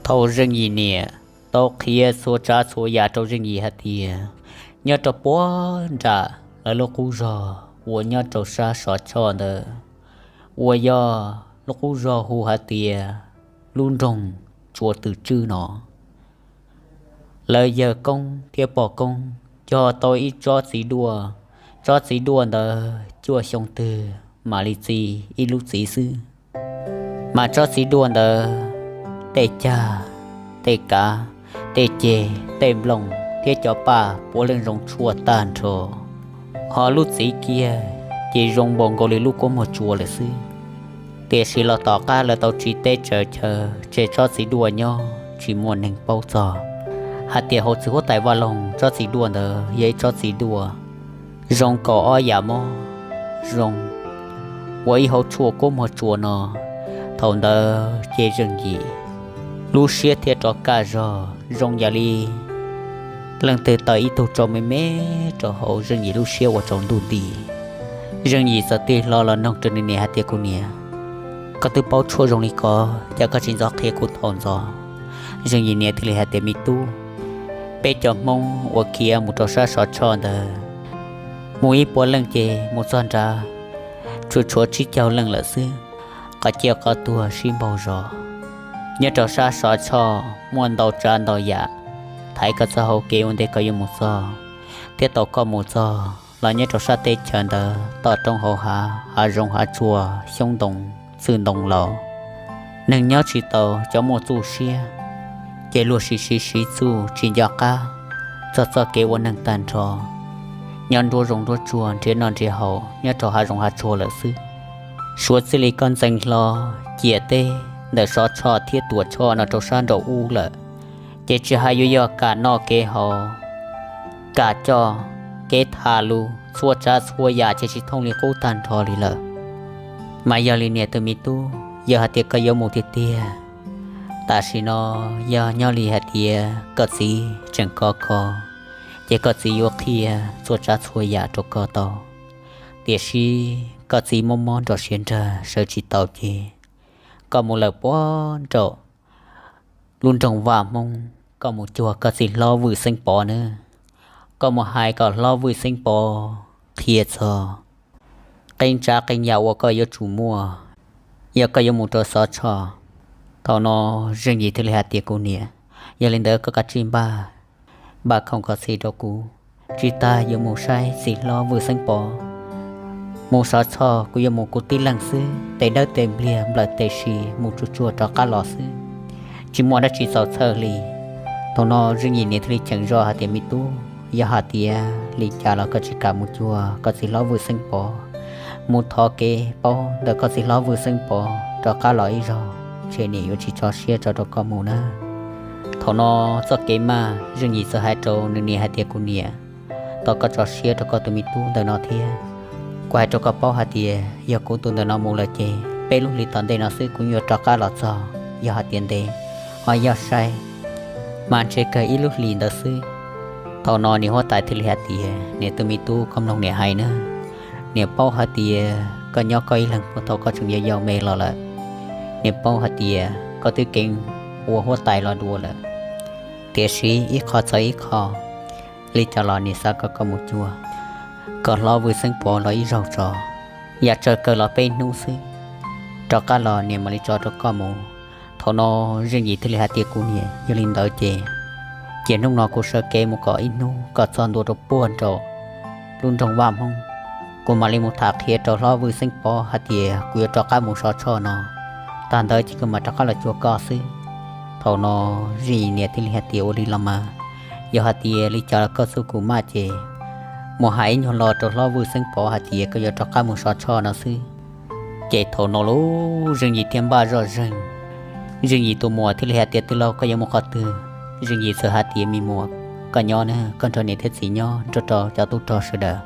Thaum Zeej Yim niam tau qhia txhua tsav txhua yam rau Zeej Yim hais tias nyob rau puag nram lawv lub qub zog uas nyob rau sab Sov Tshoj ntawd, uas yog lub qub zog hu hais tias lub nroog Tsua Twm Tswb no, lawv yawg koob thiab pog koob cog tau ib tsob txiv duaj. Tsob txiv duaj ntawd cuaj xyoo twg mam li txi ib lub txiv xwb. Mas tsob txiv duaj ntawd tej cag, tej kav, tej ceg, tej nplooj thiab cov paj puav leej zoo tshuaj tag nrho. Ho lub txiv kiag ces zoo npaum nkaus li lub kua muag tsua lawm xwb. Tiam sis los tom qab lawv tau tsiv teb tsaws chaw tseg tsob txiv duaj nyob tsis muaj neeg paub txog hais tias hauv txiv huab tais vaj loog tsob txiv duaj ntawd yog ib tsob txiv duaj zoo kaum ob yam mob zoo ua ib hauv tshuaj kua muag tsua no. Thaum ntawd ces Zeej Yim lub siab thiaj rov kaj zog zoo yam li leej twg taws ib tug tsau me me rau hauv Zeej Yim lub siab ua tsaus ntuj nti. Zeej Yim txawm tig hlo los noog rau nws niam hais tias, Kuv niam, koj twb paub tshuaj zoo li ko, cas koj tsis ntxov qhia kuv thaum ntxov? Zeej Yim niam thiaj li hais tias, Me tub, peb cov Hmoob uas khiav mus rau sab Sov Tshoj ntawd, mus ib puas leej ces mus txog nrad tsuas tshuav tsib caug leej lawm xwb, qhov ciaj qhov tuag sib npaug zos. Nyob rau sab Sov Tshoj muaj ntau tsav ntau yam thaiv koj txoj hau kev ua ntej koj yuav mus txog, thiab thaum koj mus txog los nyob rau sab teb chaws ntawd toj roob hauv hav, hav zoov hav tsuag, xyoob ntoo txwj ntoo laus, neeg nyob tsis tau, cov muaj txuj siab ces luag siv siv siv txuj tsis nco qab txog txoj kev ua neeg tag nrho. Nyob nruab zoov nruab tsuag nrhiav noj nrhiav haus nyob rau hav zoov hav tsuag lawm xwb. Suav txij li koj ntxeev hlo ciam teb ntawm Sov Tshoj thiab Tuam Tshoj no rau sab nraum ub lawm, ces tsis hais yuav yog kam noj kev haus, kam coj kev tham lus, txhua tsav txhua yam ces tsis thooj li qub tag nrho li lawm. Mas yog li niam tus me tub, yog hais tias koj yuav mus tiag tiag, tam sim no yog nyob li hais tias koj txiv tseem kov kho, ces koj txiv yuav qhia txhua tsav txhua yam rau koj tau. Tiam sis koj txiv mob mob nrog siav nrag sawv tsis tau ces koj mus lawm puag nraum lub nroog Vaj Hmoob, koj mus cuag koj txiv hlob Vwj Xeeb Pov nawb. Koj mus hais kom hlob Vwj Xeeb Pov qhia txog qee tsav qee yam uas koj yuav tsum muaj yog koj yuav mus rau Xov Tshoj. Thaum no Zeej Yim thiaj li hais tias, Kuv niam, yog li ntawd koj kav tsij npaj, npaj khoom kom txhij rau kuv, tsis tas yuav mus saib txiv hlob Vwj Xeeb Pov. Mus Xov Tshoj kuv yuav mus kuv tib leeg xwb, tes dawb tes npliag nplawm tes si mus tsuag tsuag rov qab los xwb, tsis muaj dab tsi txaus txhawj li. Thaum no Zeej Yim niam thiaj li cheem zog hais tias, Me tub, yog hais tias li cas los koj tsis kam mus cuag koj txiv hlob Vwj Xeeb Pov, mus thov kev paub ntawm koj txiv hlob Vwj Xeeb Pov rov qab los ib zaug, ntshe niam yuav tsis tso siab tso rau koj mus na. Thaum no txoj kev maj Zeej Yim txawm hais rau nws niam hais tias, Kuv niam, thov koj tso siab rau koj tus me tub ntawm no thiab. Kuv hais rau koj paub hais tias yog kuv tus ntawm no mus lawm ces peb lub hlis tom ntej no xwb kuv yuav rov qab los txog. Yog hais tias ntev ho yog sai, mas ntshe kawg ib lub hlis ntawd xwb. Thaum no niam huab tais thiaj li hais tias, Niam tus me tub, koj mloog niam hais na. Niam paub hais tias koj nyob koj ib leeg puag thaum koj tseem yau yau me los lawm. Niam paub hais tias koj twb keev ua huab tais los dua lawm, tiam sis ib qho txog ib qho, li cas los niam xav kom koj mus cuag koj hlob Vwj Xeeb Pov los ib zaug tso. Yam tsawg kawg los peb hnub xwb, rov qab los niam mam li tso rau koj mus. Thaum no Zeej Yim thiaj li hais tias, Kuv niam, yog li ntawd ces, ces hnub no kuv sawv kev mus kom ib hnub kom txog ntua rau puag nraum lub nroog Vaj Hmoob, kuv mam li mus tham qhia rau hlob Vwj Xeeb Pov hais tias kuv yuav rov qab mus Sov Tshoj no, tag ntawd ces kuv mam rov qab los cuag koj xwb. Thaum no Zeej Yim niam thiaj li hais tias, Ua li los mas, yog hais tias li cas los koj txuj kum maj ces mus hais ib nyuag lo rau hlob Vwj Xeeb Pov hais tias koj yuav rov qab mus Sov Tshoj no xwb. Ces thaum no lauj, Zeej Yim thiaj npaj zoj zeeg. Zeej Yim tus muam thiaj li hais tias, Tij laug, koj yuav mus qhov twg? Zeej Yim txawm hais tias, Me muam, koj nyob na, koj nrog niam thiab txiv nyob, nrog rau cov tub rog sawv daws.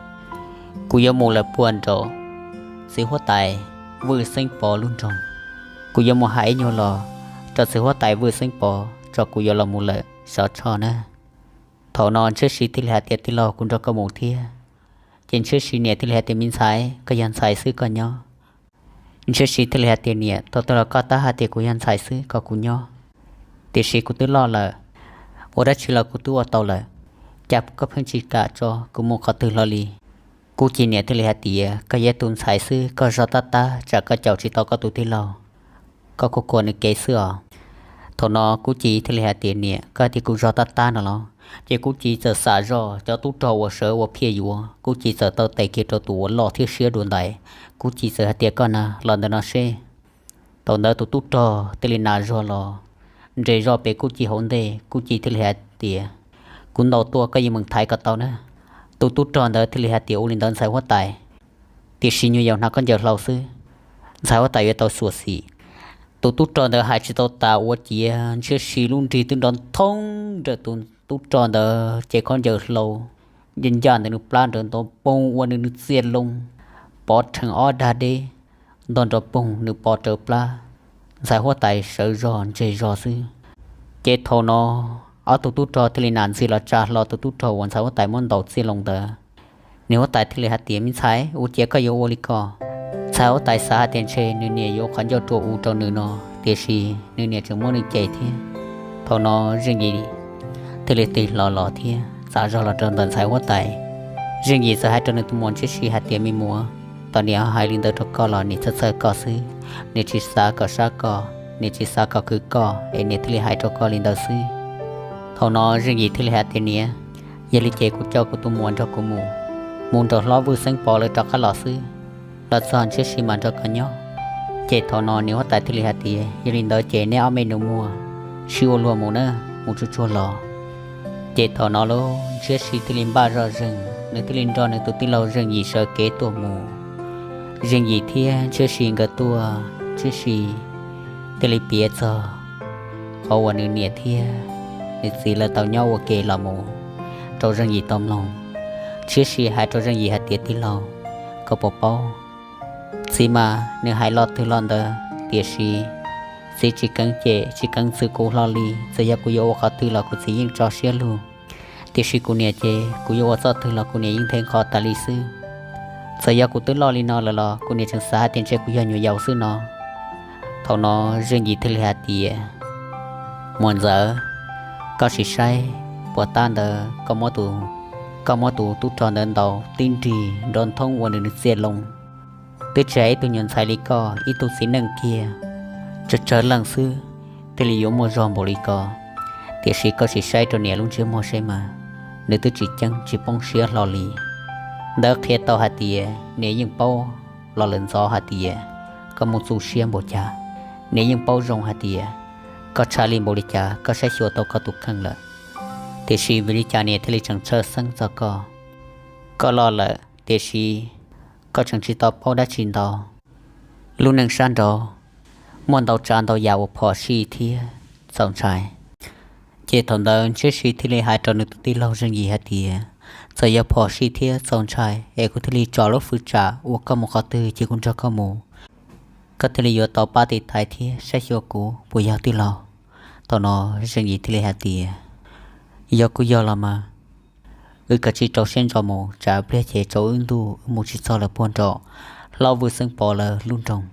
Kuv yuav mus lawm puag nraum txiv huab tais Vwj Xeeb Pov lub nroog. Kuv yuav mus hais ib nyuag lo rau txiv huab tais Vwj Xeeb Pov tso kuv yuav los mus lawm Sov Tshoj na. Thaum no Ntshiab Siv thiaj li hais tias, Tij laug, kuv nrog koj mus thiab. Ces Ntshiab Siv niam thiaj li hais tias, Me ntxhais, koj yog ntxhais xwb koj nyob. Ntshiab Siv thiaj li hais tias, Niam, thaum twg los koj tab hais tias kuv yog ntxhais xwb kom kuv nyob? Tiam sis kuv twb loj lawm, ua dab tsi los kuv twb ua tau lawm, cas koj pheej tsis kam tso kuv mus qhov twg hlo li? Kub Ci niam thiaj li hais tias, koj yog tus ntxhais xwb, koj zog tab tab tsam koj caum tsis tau koj tus tij laug, koj kuj kuam nws kev xwb os. Thaum no Kub Ci thiaj li hais tias, niam, koj hais tias kuv zog tab tab no los? Ces Kub Ci txawm xam zog cov tub rog uas sawv ua phiaj yuav, Kub Ci txawm taw tes kiag rau tus uas loj thiab siab dua ntais. Kub Ci txawm hais tias, koj na, los ntawm no seb. Thaum ntawd tus tub rog thiaj li nas zog los nres zog pem Kub Ci hauv ntej. Kub Ci thiaj li hais tias, kuv ntaus tuaj, koj yeej meem thaiv kom tau na. Tus tub rog ntawd thiaj li hais tias, ua li ntawd ntxhais huab tais, tiam sis nyuam yaus hnav khaub ncaws hlau xwb, ntxhais huab tais yuav tau xyuam xim. Tus tub rog ntawd hais tsis tau tas ua ciav Ntshiab Si lub nrig twb nrov nthoob nrog tus tub rog ntawd cev khaub ncaws hlau ncaj ntawm nws plab nrov nto poog ua nws nws txiaj loo, pov rhees ob dag deb, ntog nrov poog nws pov rawv plab, ntxhais huab tais sawv zog ntseg zog xwb. Ces thaum no ob tug tub rog thiaj li nam ntxig los tsa hlo tus tub rog uas ntxhais huab tais muab ntaus txiaj loo ntawd. Niam huab tais thiaj li hais tias, me ntxhais, ua ciav koj yuav ua li ko? Ntxhais huab tais xav hais tias ntshe nws niam yuav qhov ncauj rua u rau nws no, tiam sis nws niam tseem muab nws cem thiab. Thaum no Zeej Yim thiaj li tig hlo los thiab txav zog los rau ntawm ntxhais huab tais. Zeej Yim txawm hais rau nws tus muam Ntshiab Si hais tias, me muam, tos niam hais li ntawd rau koj los niam txhawj txhawj koj xwb, niam tsis xav kom sab koj, niam tsis xav kom khwv koj es niam thiaj li hais rau koj li ntawd xwb. Thaum no Zeej Yim thiaj li hais tias, niam, yog li ces kuv coj kuv tus muam nrog kuv mus, mus nraum hlob Vwj Xeeb Pov lawv rov qab los xwb, los txog Ntshiab Si mas nrog koj nyob. Ces thaum no niam huab tais thiaj li hais tias, yog li ntawd ces neb ob me nus muag sib ua luag mus na, mus tsuag tsuag los. Ces thaum no lub Ntshiab Si thiaj li npaj zoj zeeg, nws thiaj li nrog nws tus tij laug Zeej Yim sawv kev tuaj mus. Zeej Yim thiab Ntshiab Si nkawd tuaj, Ntshiab Si thiaj li piav txog qhov uas nws niam thiab nws txiv lawv tau nyob ua ke los mus rau Zeej Yim tau mloog. Ntshiab Si hais rau Zeej Yim hais tias, tij laug, koj puas paub, txiv mas nws hais lo twg los ntawd, tiam sis txiv tsis keev cem tsis keev txwv kuv hlo li. Txawm yog kuv yuav ua qhov twg los kuv txiv yeej tso siab lug, tiam sis kuv niam ces kuv yuav ua txoj twg los kuv niam yeej nthe nqho tas li xwb. Txawm yog kuv twb loj li no lawm los kuv niam tseem xav hais tias ntshe kuv yog nyuam yaus xwb no. Thaum no Zeej Yim thiaj li hais tias, muam ntxawm, koj sim saib puas tab ntawd, koj muab tus tub rog ntawd ntaus tib nrig nrov nthoob ua nws nws txiaj loo. Twb tsis hais ib tug nyuam ntxhais li koj, ib tug txiv neej kiag, tsawg tsawg leej xwb thiaj li yuav muaj zog npaum li ko. Tiam sis koj sim saib rau niam lub ntsiab muag seb mas, nws twb tsis ceeb tsis poob siab hlo li. Ntawd qhia tau hais tias niam yeej paub los lawm ntxov hais tias koj muaj txuj siab npaum cas, niam yeej paub zoo hais tias koj tshaj lij npaum li cas koj saib xyuas tau koj tus kheej lawm. Tiam sis vim li cas niam thiaj li tseem tshawj xeeb txog koj? Koj loj lawm tiam sis koj tseem tsis tau paub dab tsi ntau. Lub neej sab nraud muaj ntau tsav ntau yam uas phom sij thiab txaus ntshai. Ces thaum ntawd Ntshiab Si thiaj li hais rau nws tus tij laug Zeej Yim hais tias, txawm yog phom sij thiab txaus ntshai es kuv thiaj li tso lub fwv tsam uas koj mus qhov twg ces kuv nrog koj mus. Koj thiaj li yuav tau pab tiv thaiv thiab saib xyuas kuv puas yog tij laug? Thaum no Zeej Yim thiaj li hais tias, yog kuj yog los mas, wb kav tsij rau siab ntso mus, tsam pliag ces tsaus wb ntuj wb mus tsis txog lawv puag nraum hlob Vwj Xeeb Pov lawv lub nroog.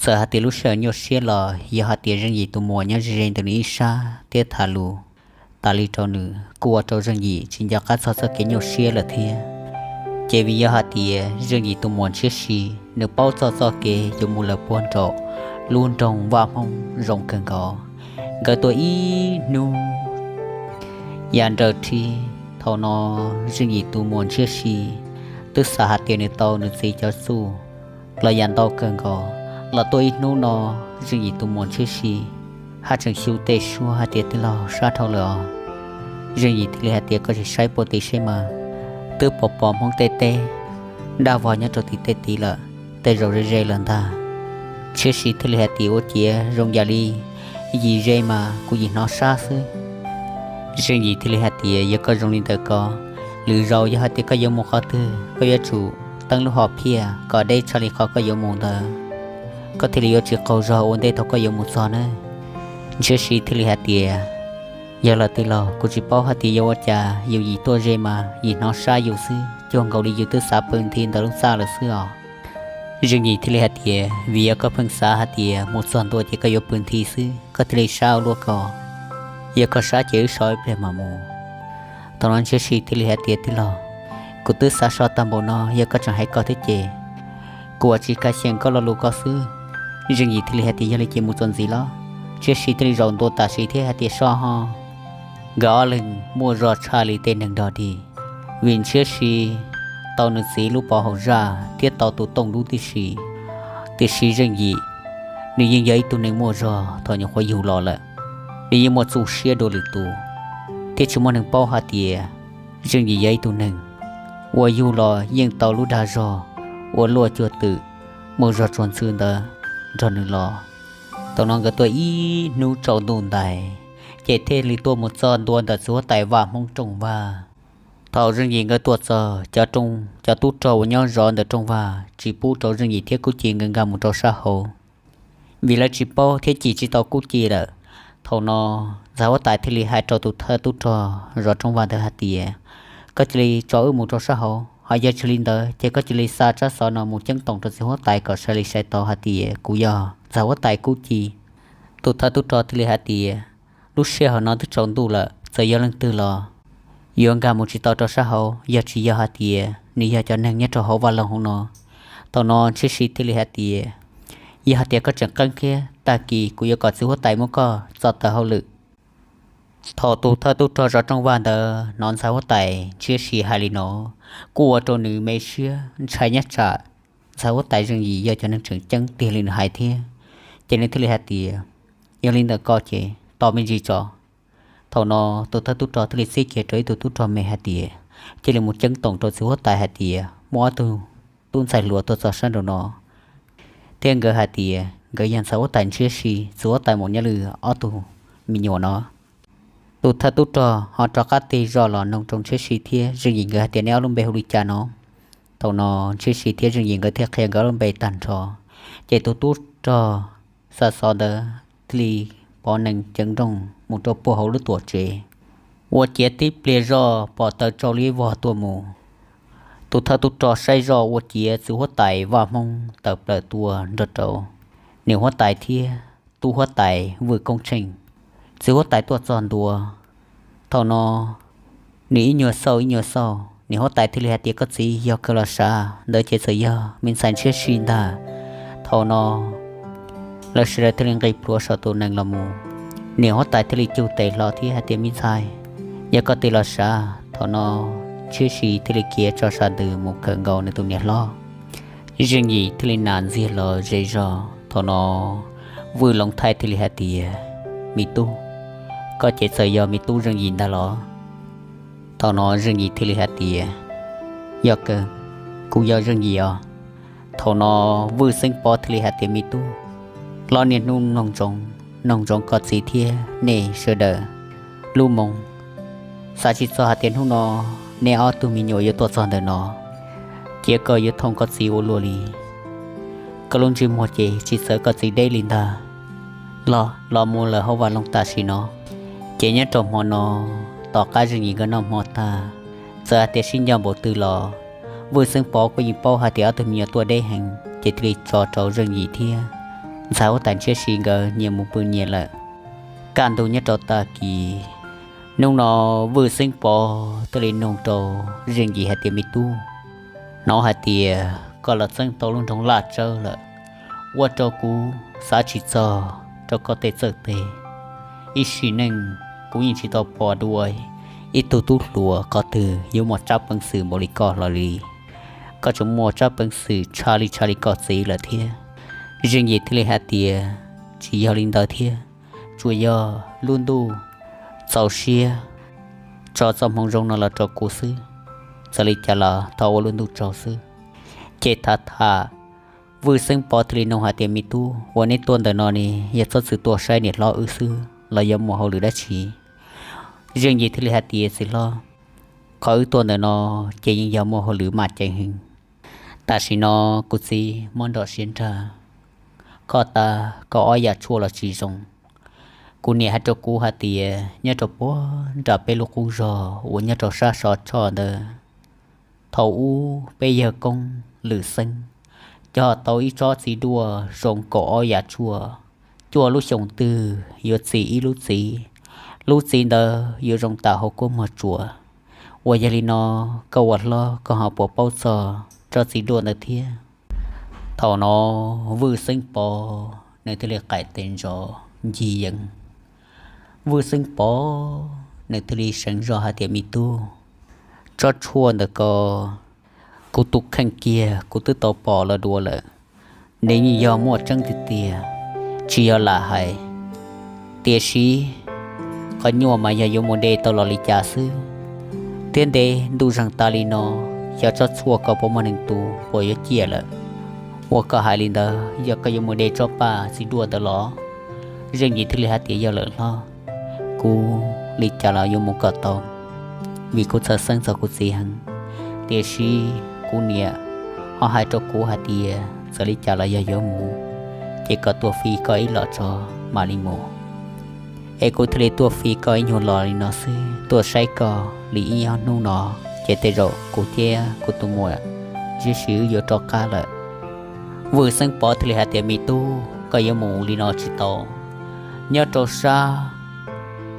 Txawm hais tias lub sij hawm nyuaj siab los yog hais tias Zeej Yim tus muam nyob ze ze ntawm nws ib sab thiab tham lus tas li rau nws kuj ua rau Zeej Yim tsis nco qab txog txoj kev nyuaj siab lawm thiab. Ces vim yog hais tias Zeej Yim tus muam Ntshiab Si nws paub txog txoj kev yuav mus lawv puag nraum lub nroog Vaj Hmoob zoo kawg nkaus. Nkawd tuaj ib hnub yam nrawm rhi, thaum no Zeej Yim tus muam Ntshiab Si twb xav hais tias nws tau nws txiv cov txuj los yam ntau kawg nkaus. Los tuaj ib hnub no Zeej Yim tus muam Ntshiab Si haj tseem xyu tej suab hais tias, tij laug, sab dhau lawm os. Zeej Yim thiaj li hais tias, koj sim saib puag tim seb mas, twb pom pom Hmoob tej teb daj vog nyob rau tim tej tid lawm, tej zaum ze ze lawm ntag. Ntshiab Si thiaj li hais tias, ua ciav zoo yam li yim ze mas kuv yim hnov sab xwb. Zeej Yim thiaj li hais tias, yog koj zoo li ntawd ko, lwm zaus yog hais tias koj yuav mus qhov twg koj yuav tsum teeb lub hom phiaj kom deb tshaj li qhov koj yuav mus ntawd, koj thiaj li yuav tsis qaug zog ua ntej thaum koj yuav mus txog na. Ntshiab Si thiaj li hais tias, yog lawm tij laug, kuv tsis paub hais tias yuav ua cas yus yim tuaj ze mas yim hnov sab yus xwb, cuag nkaus li yus twb xav pw nthi ntawm lub txaj lawm xwb os. Zeej Yim thiaj li hais tias, vim yog koj pheej xav hais tias mus txog ntua ces koj yuav pw nthi xwb, koj thiaj li sab ua luaj ko. Yog koj sab ces wb so ib pliag mam mus. Thaum no Ntshiab Si thiaj li hais tias, Tij laug, kuv twb xav so tag npaum no, yog koj tseem hais ko thiab ces kuv ua tsis kav xyeem koj lo lus ko xwb. Zeej Yim thiaj li hais tias, Yog li ces mus txuas ntxiv los. Ntshiab Si thiaj li zaum ntua tam sim thiab hais tias, So ho. Nkawd ob leeg muaj zog tshaj li tej neeg dog dig, vim Ntshiab Si tau nws txiv lub pov haum zaj thiab tau tus tooj dub tib si. Tiam sis Zeej Yim, nws yeej yog ib tug neeg muaj zog thaum nyuam qhuav yug los lawm, nws yeej muaj txuj siab dua lwm tus, thiab tsis muaj neeg paub hais tias Zeej Yim yog ib tug neeg uas yug los yeej tau lub dag zog ua luaj cuag twm, muaj zog tsuag ntxhw ntawd nrog nws los. Thaum no nkawd tuaj ib hnub tsaus ntuj ntais, ces thiaj li tuaj mus txog ntua ntawm txiv huab tais Vaj Hmoob rooj vag. Thaum Zeej Yim nkawd tuaj txog, cov rooj, cov tub rog uas nyob zov ntawm rooj vag tsis pub rau Zeej Yim thiab Kub Ci nkawd nkag mus rau sab hauv, vim lawv tsis paub thiab cim tsis tau Kub Ci lawm. Thaum no ntxhais huab tais thiaj li hais rau tus thawj tub rog zov rooj vag ntawd hais tias, Koj cia li tso wb mus rau sab hauv, ho yog tsis li ntawd ces koj cia li xa tsab xov no mus ceeb toom rau txiv huab tais kom sai li sai tau hais tias kuv yog ntxhais huab tais Kub Ci. Tus thawj tub rog thiaj li hais tias, Lub sij hawm no twb tsaus ntuj lawm, txawm yog leej twg los yuav nkag mus tsis tau rau sab hauv, yog tsis yog hais tias nws yog cov neeg nyob rau hauv vaj loog hauv no. Thaum no Ntshiab Si thiaj li hais tias, Yog hais tias koj tseem qeeb thiab, tag kis kuv yuav kom txiv huab tais muab koj txo tawm hauj lwm. Thaum tus thawj tub rog zov rooj vag ntawd hnov ntxhais huab tais Ntshiab Si hais li no, kuj ua rau nws me siab ntshai nyob tsam ntxhais huab tais Zeej Yim yog cov neeg tseem ceeb tiag li nws hais thiab, ces nws thiaj li hais tias, Yog li ntawd ko ces tos me ntsis tso. Thaum no tus thawj tub rog thiaj li txib kiag rau ib tug tub rog me hais tias, Cia li mus ceeb toom rau txiv huab tais hais tias muaj ob tug tub ntxhais hluas tuaj txog sab nraum no, thiab nkawd hais tias nkawd yog ntxhais huab tais Ntshiab Si, txiv huab tais Maum Nyaj Lwm ob tug me nyuam no. Tus thawj tub rog ho rov qab tig zoj los nug rau Ntshiab Si thiab Zeej Yim nkawd hais tias, Neb ob lub npe hu li cas no? Thaum no Ntshiab Si thiab Zeej Yim nkawd thiaj qhia nkawd ob lub npe tag nrho, ces tus tub rog xa xov ntawd thiaj li pov nees ceev nrooj mus rau puag hauv lub tuam tsev. Ua ciav tib pliag zoj pom taws tsau li vog tuaj mus. Tus thawj tub rog saib zoj ua ciav txiv huab tais Vaj Hmoob tawm plaws tuaj nrog rau niam huab tais thiab tub huab tais Vwj Koob Tsheej. Txiv huab tais tuaj txog ntua, thaum no nws ib nyuag xauj ib nyuag xauj, niam huab tais thiaj li hais tias, Koj txiv, yog kawg los sav? Ntawd ces txawm yog me ntxhais Ntshiab Si ntag. Thaum no lawv sawv daws thiaj li nqis plhuav saum tus nees los mus. Niam huab tais thiaj li cug tes hlo thiab hais tias, Me ntxhais, yog koj tiag los sav? Thaum no Ntshiab Si thiaj li khiav tso sab ntws mus kawm nkaus nws tus niam hlob. Zeej Yim thiaj li nas ntxiag los ze zog. Thaum no Vwj Loov Thaij thiaj li hais tias, Me tub, koj ces txawm yog me tub Zeej Yim ntag los? Thaum no Zeej Yim thiaj li hais tias, Yog kawg, kuv yog Zeej Yim os. Thaum no Vwj Xeeb Pov thiaj li hais tias, Me tub, hlob niaj hnub mloog ntsoov, mloog ntsoov koj txiv thiab nej sawv daws lub moo. Xav tsis txog hais tias hnub no nej ob tug me nyuam yuav tuaj txog ntawm no, cia koj yuav thooj koj txiv ua luaj li. Koj lub ntsej muag ces tsis txawv koj txiv deb li ntag. Los, los mus lawm hauv vaj loog tam sim no, ces nyob rau hmo no, tom qab Zeej Yim nkawd noj hmo tag, txawm hais tias sib nco npaum twg los Vwj Xeeb Pov kuj yeej paub hais tias ob tug me nyuam tuaj deb heev, ces thiaj li tso rau Zeej Yim thiab ntxhais huab tais Ntshiab Si nkawd nyias mus pw nyias lawm. Kaj ntug nyob rau tag kis, hnub no Vwj Xeeb Pov thiaj li nug rau Zeej Yim hais tias, Me tub, hnov hais tias koj los txeeb tau lub nroog Laj Tsawb lawm, ua rau kuv xav tsis txog rau koj tej txawj tes. Ib sim neej kuv yeej tsis tau pom dua ib tug tub hluas qhov twg yuav muaj tsab peev xwm npaum li koj hlo li. Koj tseem muaj tsab peev xwm tshaj li tshaj li koj txiv lawm thiab. Zeej Yim thiaj li hais tias, Tsis yog li ntawd thiab, tsuas yog lub ntuj txaus siab tso txoj hmoo zoo no los rau kuv xwb. Txawm li cas los thov ua lub ntuj tsaug xwb. Ces tham tham, Vwj Xeeb Pov thiaj li nug hais tias, Me tub, ua neb tuaj ntawm no ne, yog txhob txwm tuaj saib niam hlob wb xwb los yog muaj hauj lwm dab tsi? Zeej Yim thiaj li hais tias, Txiv hlob, qhov wb tuaj ntawm no ces yeej yog muaj hauj lwm maj ceev heev. Tam sim no kuv txiv mob nrog siav nrag, kho tag kaum ob yam tshuaj los tsis zoo. Kuv niam hais rau kuv hais tias nyob rau puag nram peb lub qub zog uas nyob rau sab Sov Tshoj ntawd, thaum ub peb yawg koob Lwm Xeeb cog tau ib tsob txiv duaj zoo kaum ob yam tshuaj, cuaj lub xyoo twg yuav txi ib lub txiv, lub txiv ntawd yuav zoo tam hauv kua muag tsuas. Uas yog li no, koj ua hlob koj ho puas paub txog tsob txiv duaj ntawd thiab? Thaum no Vwj Xeeb Pov nws thiaj li qaim tes ntsos ncig yees. Vwj Xeeb Pov nws thiaj li seev zog hais tias, Me tub, tsob tshuaj ntawm ko kuv tus kheej kiag kuv twb tau pom los dua lawm. Nws yeej yog muaj tseeb tiag tiag, tsis yog lam hais. Tiam sis qhov nyuaj mas yog yuav mus de tau los li cas xwb. Thiab ntev ntuj zeeg tas li no, xyov tsob tshuaj ko puas muaj neeg tu, puas yuav ciaj lawm. Uas koj hais li ntawd, yog koj yuav mus de tsob paj txiv duaj ntawd los? Zeej Yim thiaj li hais tias, Yog lawm hlob, kuv li cas los yuav mus kom tau, vim kuv txhawj xeeb txog kuv txiv heev. Tiam sis kuv niam ho hais rau kuv hais tias txawm li cas los yog yuav mus, ces kom tuaj fij koj ib los tso mam li mus. Es kuv thiaj li tuaj fij koj ib nyuag los li no xwb, tuaj saib koj li ib ob hnub no, ces tej zaum kuv thiab kuv tus muam sib sib yuav rov qab lawm. Vwj Xeeb Pov thiaj li hais tias, Me tub, koj yuav mus li no tsis tau. Nyob rau sab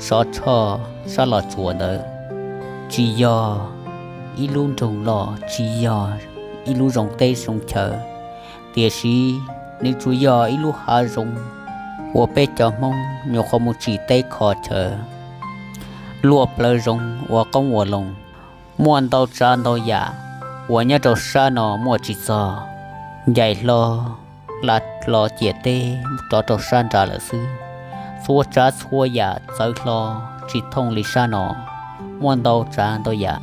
Sov Tshoj, sab Los Tsuas ntawd, tsis yog ib lub nroog loj, tsis yog ib lub zoo teb zoo chaw, tiam sis nws tsuas yog ib lub hav zoov uas peb cov Hmoob nyuam qhuav mus tsim teb kho chaw, luaj plawv zoov ua qoob ua loo. Muaj ntau tsav ntau yam uas nyob rau sab no muaj tsis txog, ncaim hlo la hlo ciam teb rov rau sab nrad lawm xwb. Txhua tsav txhua yam txawv hlo tsis thooj li sab no. Muaj ntau tsav ntau yam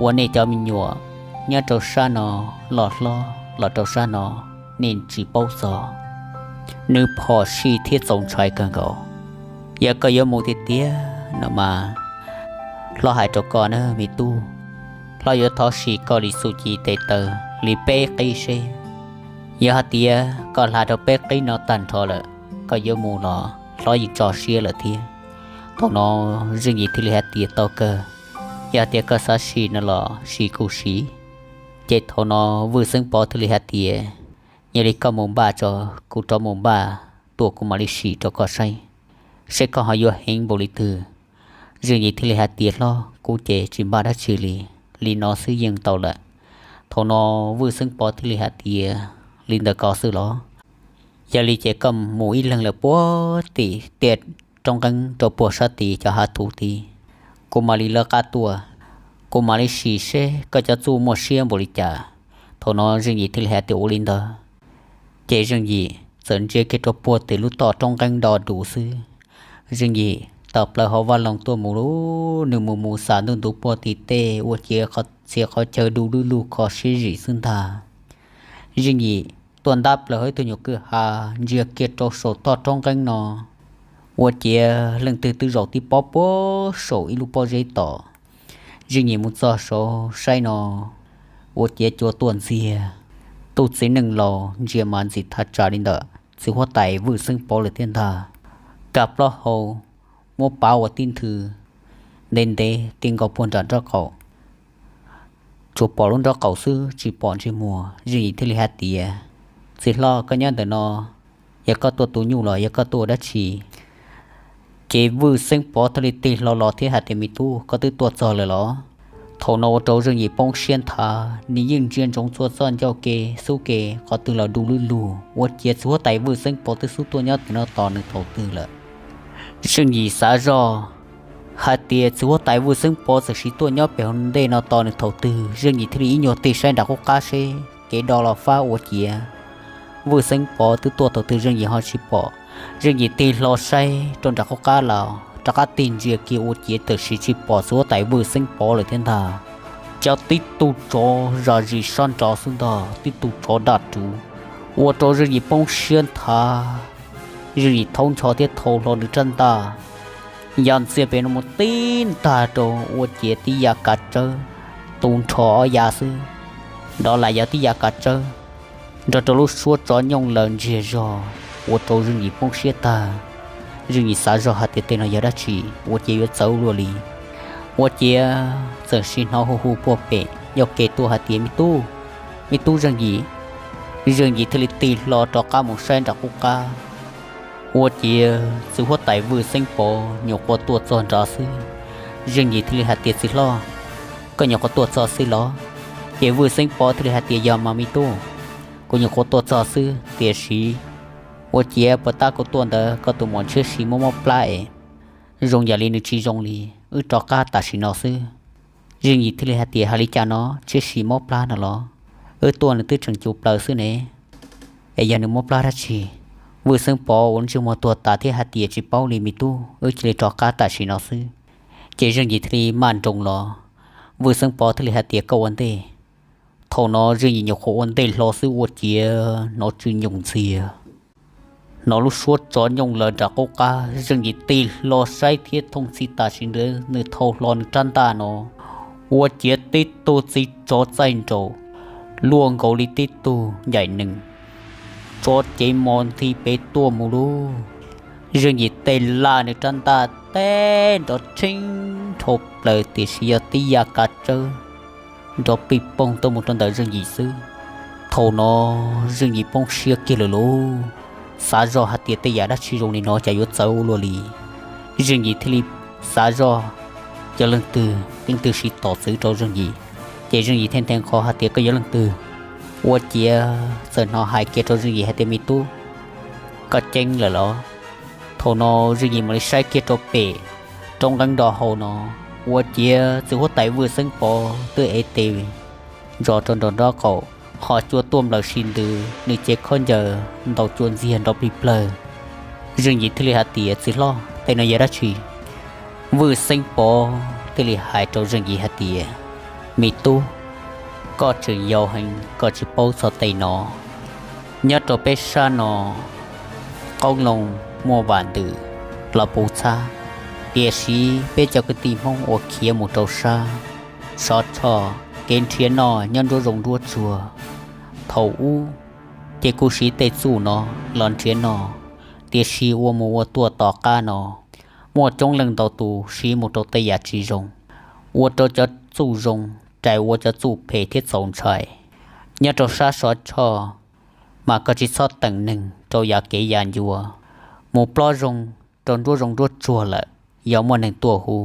uas nej cov me nyuam nyob rau sab no los hlob los rau sab no, nej tsis paub txog. Nws phom sij thiab txaus ntshai kawg nkaus. Yog koj yuav mus tiag tiag no mas, hlob hais rau koj na me tub, hlob yuav thov sim koj li txuj ci tes taw li peb qib seb. Yog hais tias koj hla rau peb qib no tag nrho lawm, koj yuav mus los hlob yeej tso siab lawm thiab. Thaum no Zeej Yim thiaj li hais tias, Tau kawg, yog tias koj xav sim no los sim kuj sim. Ces thaum no Vwj Xeeb Pov thiaj li hais tias, Yog li koj mus npaj tso, kuv rov mus npaj tuaj kuv mam li sim rau koj saib, seb koj ho yuav heev npaum li twg. Zeej Yim thiaj li hais tias, Hlob, kuv ces tsis npaj dab tsi li, li no xwb yeej tau lawm. Thaum no Vwj Xeeb Pov thiaj li hais tias, Li ntawd ko xwb los? Yog li ces koj mus ib leeg lawm puag tim tiaj roob nqeeb rau puag sab tid cov hav thuv tid, kuv mam li lawv qab tuaj, kuv mam li sim seb koj cov txuj muaj siab npaum li cas. Thaum no Zeej Yim thiaj li hais tias, Ua li ntawd. Ces Zeej Yim txawm ntsia kiag rau puag tim lub toj roob nqeeb do dus xwb. Zeej Yim tawm plaws hauv vaj loog tuaj mus, nws mus mus xam ntuj ntuv puag tim tej ua ciav txhia qhov chaw du lug lug kho siab zim xwb ntag. Zeej Yim tuaj ntab plaws hauv ib tug nyuag kwj ha, ntsia kiag rau saum toj roob nqeeb no, ua ciav leej twg twb zaum tib pob puag saum ib lub pob zeb tom. Zeej Yim mus txog saud saib no, ua ciav cua tuaj ntxiag. Tus txiv neej laus ntsia mas ntxim thaj tsam li ntawm txiv huab tais Vwj Xeeb Pov lawm thiab ntag. Kav plaub hau, muab pav ua tib nthwv, ntev ntev ti nkaus puag nram nraub qaum. Tsuas pom lub nraub qaum xwb tsis pom ntsej muag. Zeej Yim thiaj li hais tias, Txiv hlob, koj nyob ntawm no, yog koj tuaj tu nyuj los yog koj tuaj ua dab tsi? Ces Vwj Xeeb Pov thiaj li tig hlo los thiab hais tias, Me tub, koj twb tuaj txog lawm los? Thaum no ua rau Zeej Yim poob siab nthav, nws yeej ntsia ntsoov txhua txoj ncauj ke xub ke qhov twg los du lug lug, ua ciav txiv huab tais Vwj Xeeb Pov twb xub tuaj nyob tim no tos nws thaum twg lawm. Zeej Yim xav zoj hais tias txiv huab tais Vwj Xeeb Pov txawm sim tuaj nyob pem hauv ntej no tos nws thaum twg. Zeej Yim thiaj li ib nyuag tig saib nram qub qab seb kev do los fab ua ciav Vwj Xeeb Pov twb tuaj thaum twg Zeej Yim ho tsis pom. Zeej Yim tig hlo saib rau nram qub qab los rov qab tig ntsia kiag ua ciav tam sim tsis pom txiv huab tais Vwj Xeeb Pov lawm thiab ntag. Cov tib tug tsov zam zis sab nraud xwb ntag, tib tug tsov daj ruv, ua rau Zeej Yim poob siab nthav. Zeej Yim thaub ncho thiab thau hlo nws rab ntaj, ya ntxiag pem no mus tib ntag rau ua ciav tib yav kav tsawb, tu nrho ob yav xwb, nrov lam yog tib yav kav tsawb, nrog rau lub suab tsov nyooj laws ntsiag zog, ua rau Zeej Yim poob siab tag. Zeej Yim xav zoj hais tias tej no yog dab tsi ua ciav yuav txawv luaj li. Ua ciav txawm sim hnov hu hu puag pem ncauj ke tuaj hais tias, Me tub, me tub Zeej Yim. Zeej Yim thiaj li tig hlo rov qab mus saib nram qub qab. Ua ciav txiv huab tais Vwj Xeeb Pov nyuam qhuav tuaj txog nrad xwb, Zeej Yim thiaj li hais tias, Txiv hlob, koj nyuam qhuav tuaj txog xwb los? Ces Vwj Xeeb Pov thiaj li hais tias, Yog mas me tub, kuv nyuam qhuav tuaj txog xwb, tiam sis ua ciav puas tab kuv tuaj ntawd koj tus muam ntshiab si mob mob plab es zoo yam li nws tsis zoo li, wb rov qab tam sim no xwb. Zeej Yim thiaj li hais tias, Hais li cas no, ntshiab si mob plab no los? Wb tuaj nws twb tseem cuv plaws xwb ne, es yog nws mob plab dab tsi? Vwj Xeeb Pov ua ntsej muag tuag tas thiab hais tias, Tsis paub li me tub, wb cia li rov qab tam sim no xwb. Ces Zeej Yim thiaj li maj nroos los, Vwj Xeeb Pov thiaj li hais tias, Koj ua ntej. Thaum no Zeej Yim nyuam qhuav ua ntej hlo xwb ua ciav hnov tsw nyooj ntxiag, hnov lub suab tsov nyooj lawv nram qub qab. Zeej Yim tig hlo saib thiab thooj txhij tam sim ntawd nws thau hlo nws rab ntaj no, ua ciav tib tug txiv tsov txaij nraus luaj nkaus li tib tug ncaim nees, tsov cev mos nthi pem tuaj mus lub. Zeej Yim tej laj nws rab ntaj teb nrov tsheej nrho plaws tiam sis yog tib yam kav tsawb nrov pij poog tuaj mus rau ntawm Zeej Yim xwb. Thaum no Zeej Yim poob siab kiag lawm lauj, xav zoj hais tias tej yam dab tsi zoo li no cas yuav txawv ua luaj li. Zeej Yim thiaj li xav zoj yog leej twg, leej twg siv tom txwv rau Zeej Yim. Ces Zeej Yim thiaj nthe nqho hais tias, Koj yog leej twg? Ua ciav txawm hnov hais kiag rau Zeej Yim hais tias, Me tub, koj ceeb lawm los? Thaum no Zeej Yim mam li saib kiag rau pem roob leeb nrov hau no, ua ciav txiv huab tais Vwj Xeeb Pov twb ev tes ntsos rau nraum nraub qaum, ho cua tuaj nplawm si ntws, nws cev khaub ncaws ntaus cua ntxiag nrov plig plawg. Zeej Yim thiaj li hais tias, Txiv hlob, tej no yog dab tsi? Vwj Xeeb Pov thiaj li hais rau Zeej Yim hais tias, Me tub, koj tseem yau heev koj tsis paub txog tej no. Nyob rau peb sab no qoob loo muaj vam ntws los puv txhab, tiam sis peb cov kwv tij Hmoob uas khiav mus rau sab Sov Tshoj kev nrhiav noj nyob nruab zoov nruab tsuag. Thaum ub ces kuj siv tej txuj no los nrhiav noj, tiam sis ua mus ua tuaj tom qab no muaj coob leej ntau tus siv mus rau tej yam tsis zoo, ua rau cov txuj zoo rais ua cov txuj phem thiab txaus ntshai. Nyob rau sab Sov Tshoj mas koj tsis txhob teem neeg rau yav kev yav ncua, mus plob zoo rau nruab zoov nruab tsuag lawm, yog muaj neeg tuaj hu,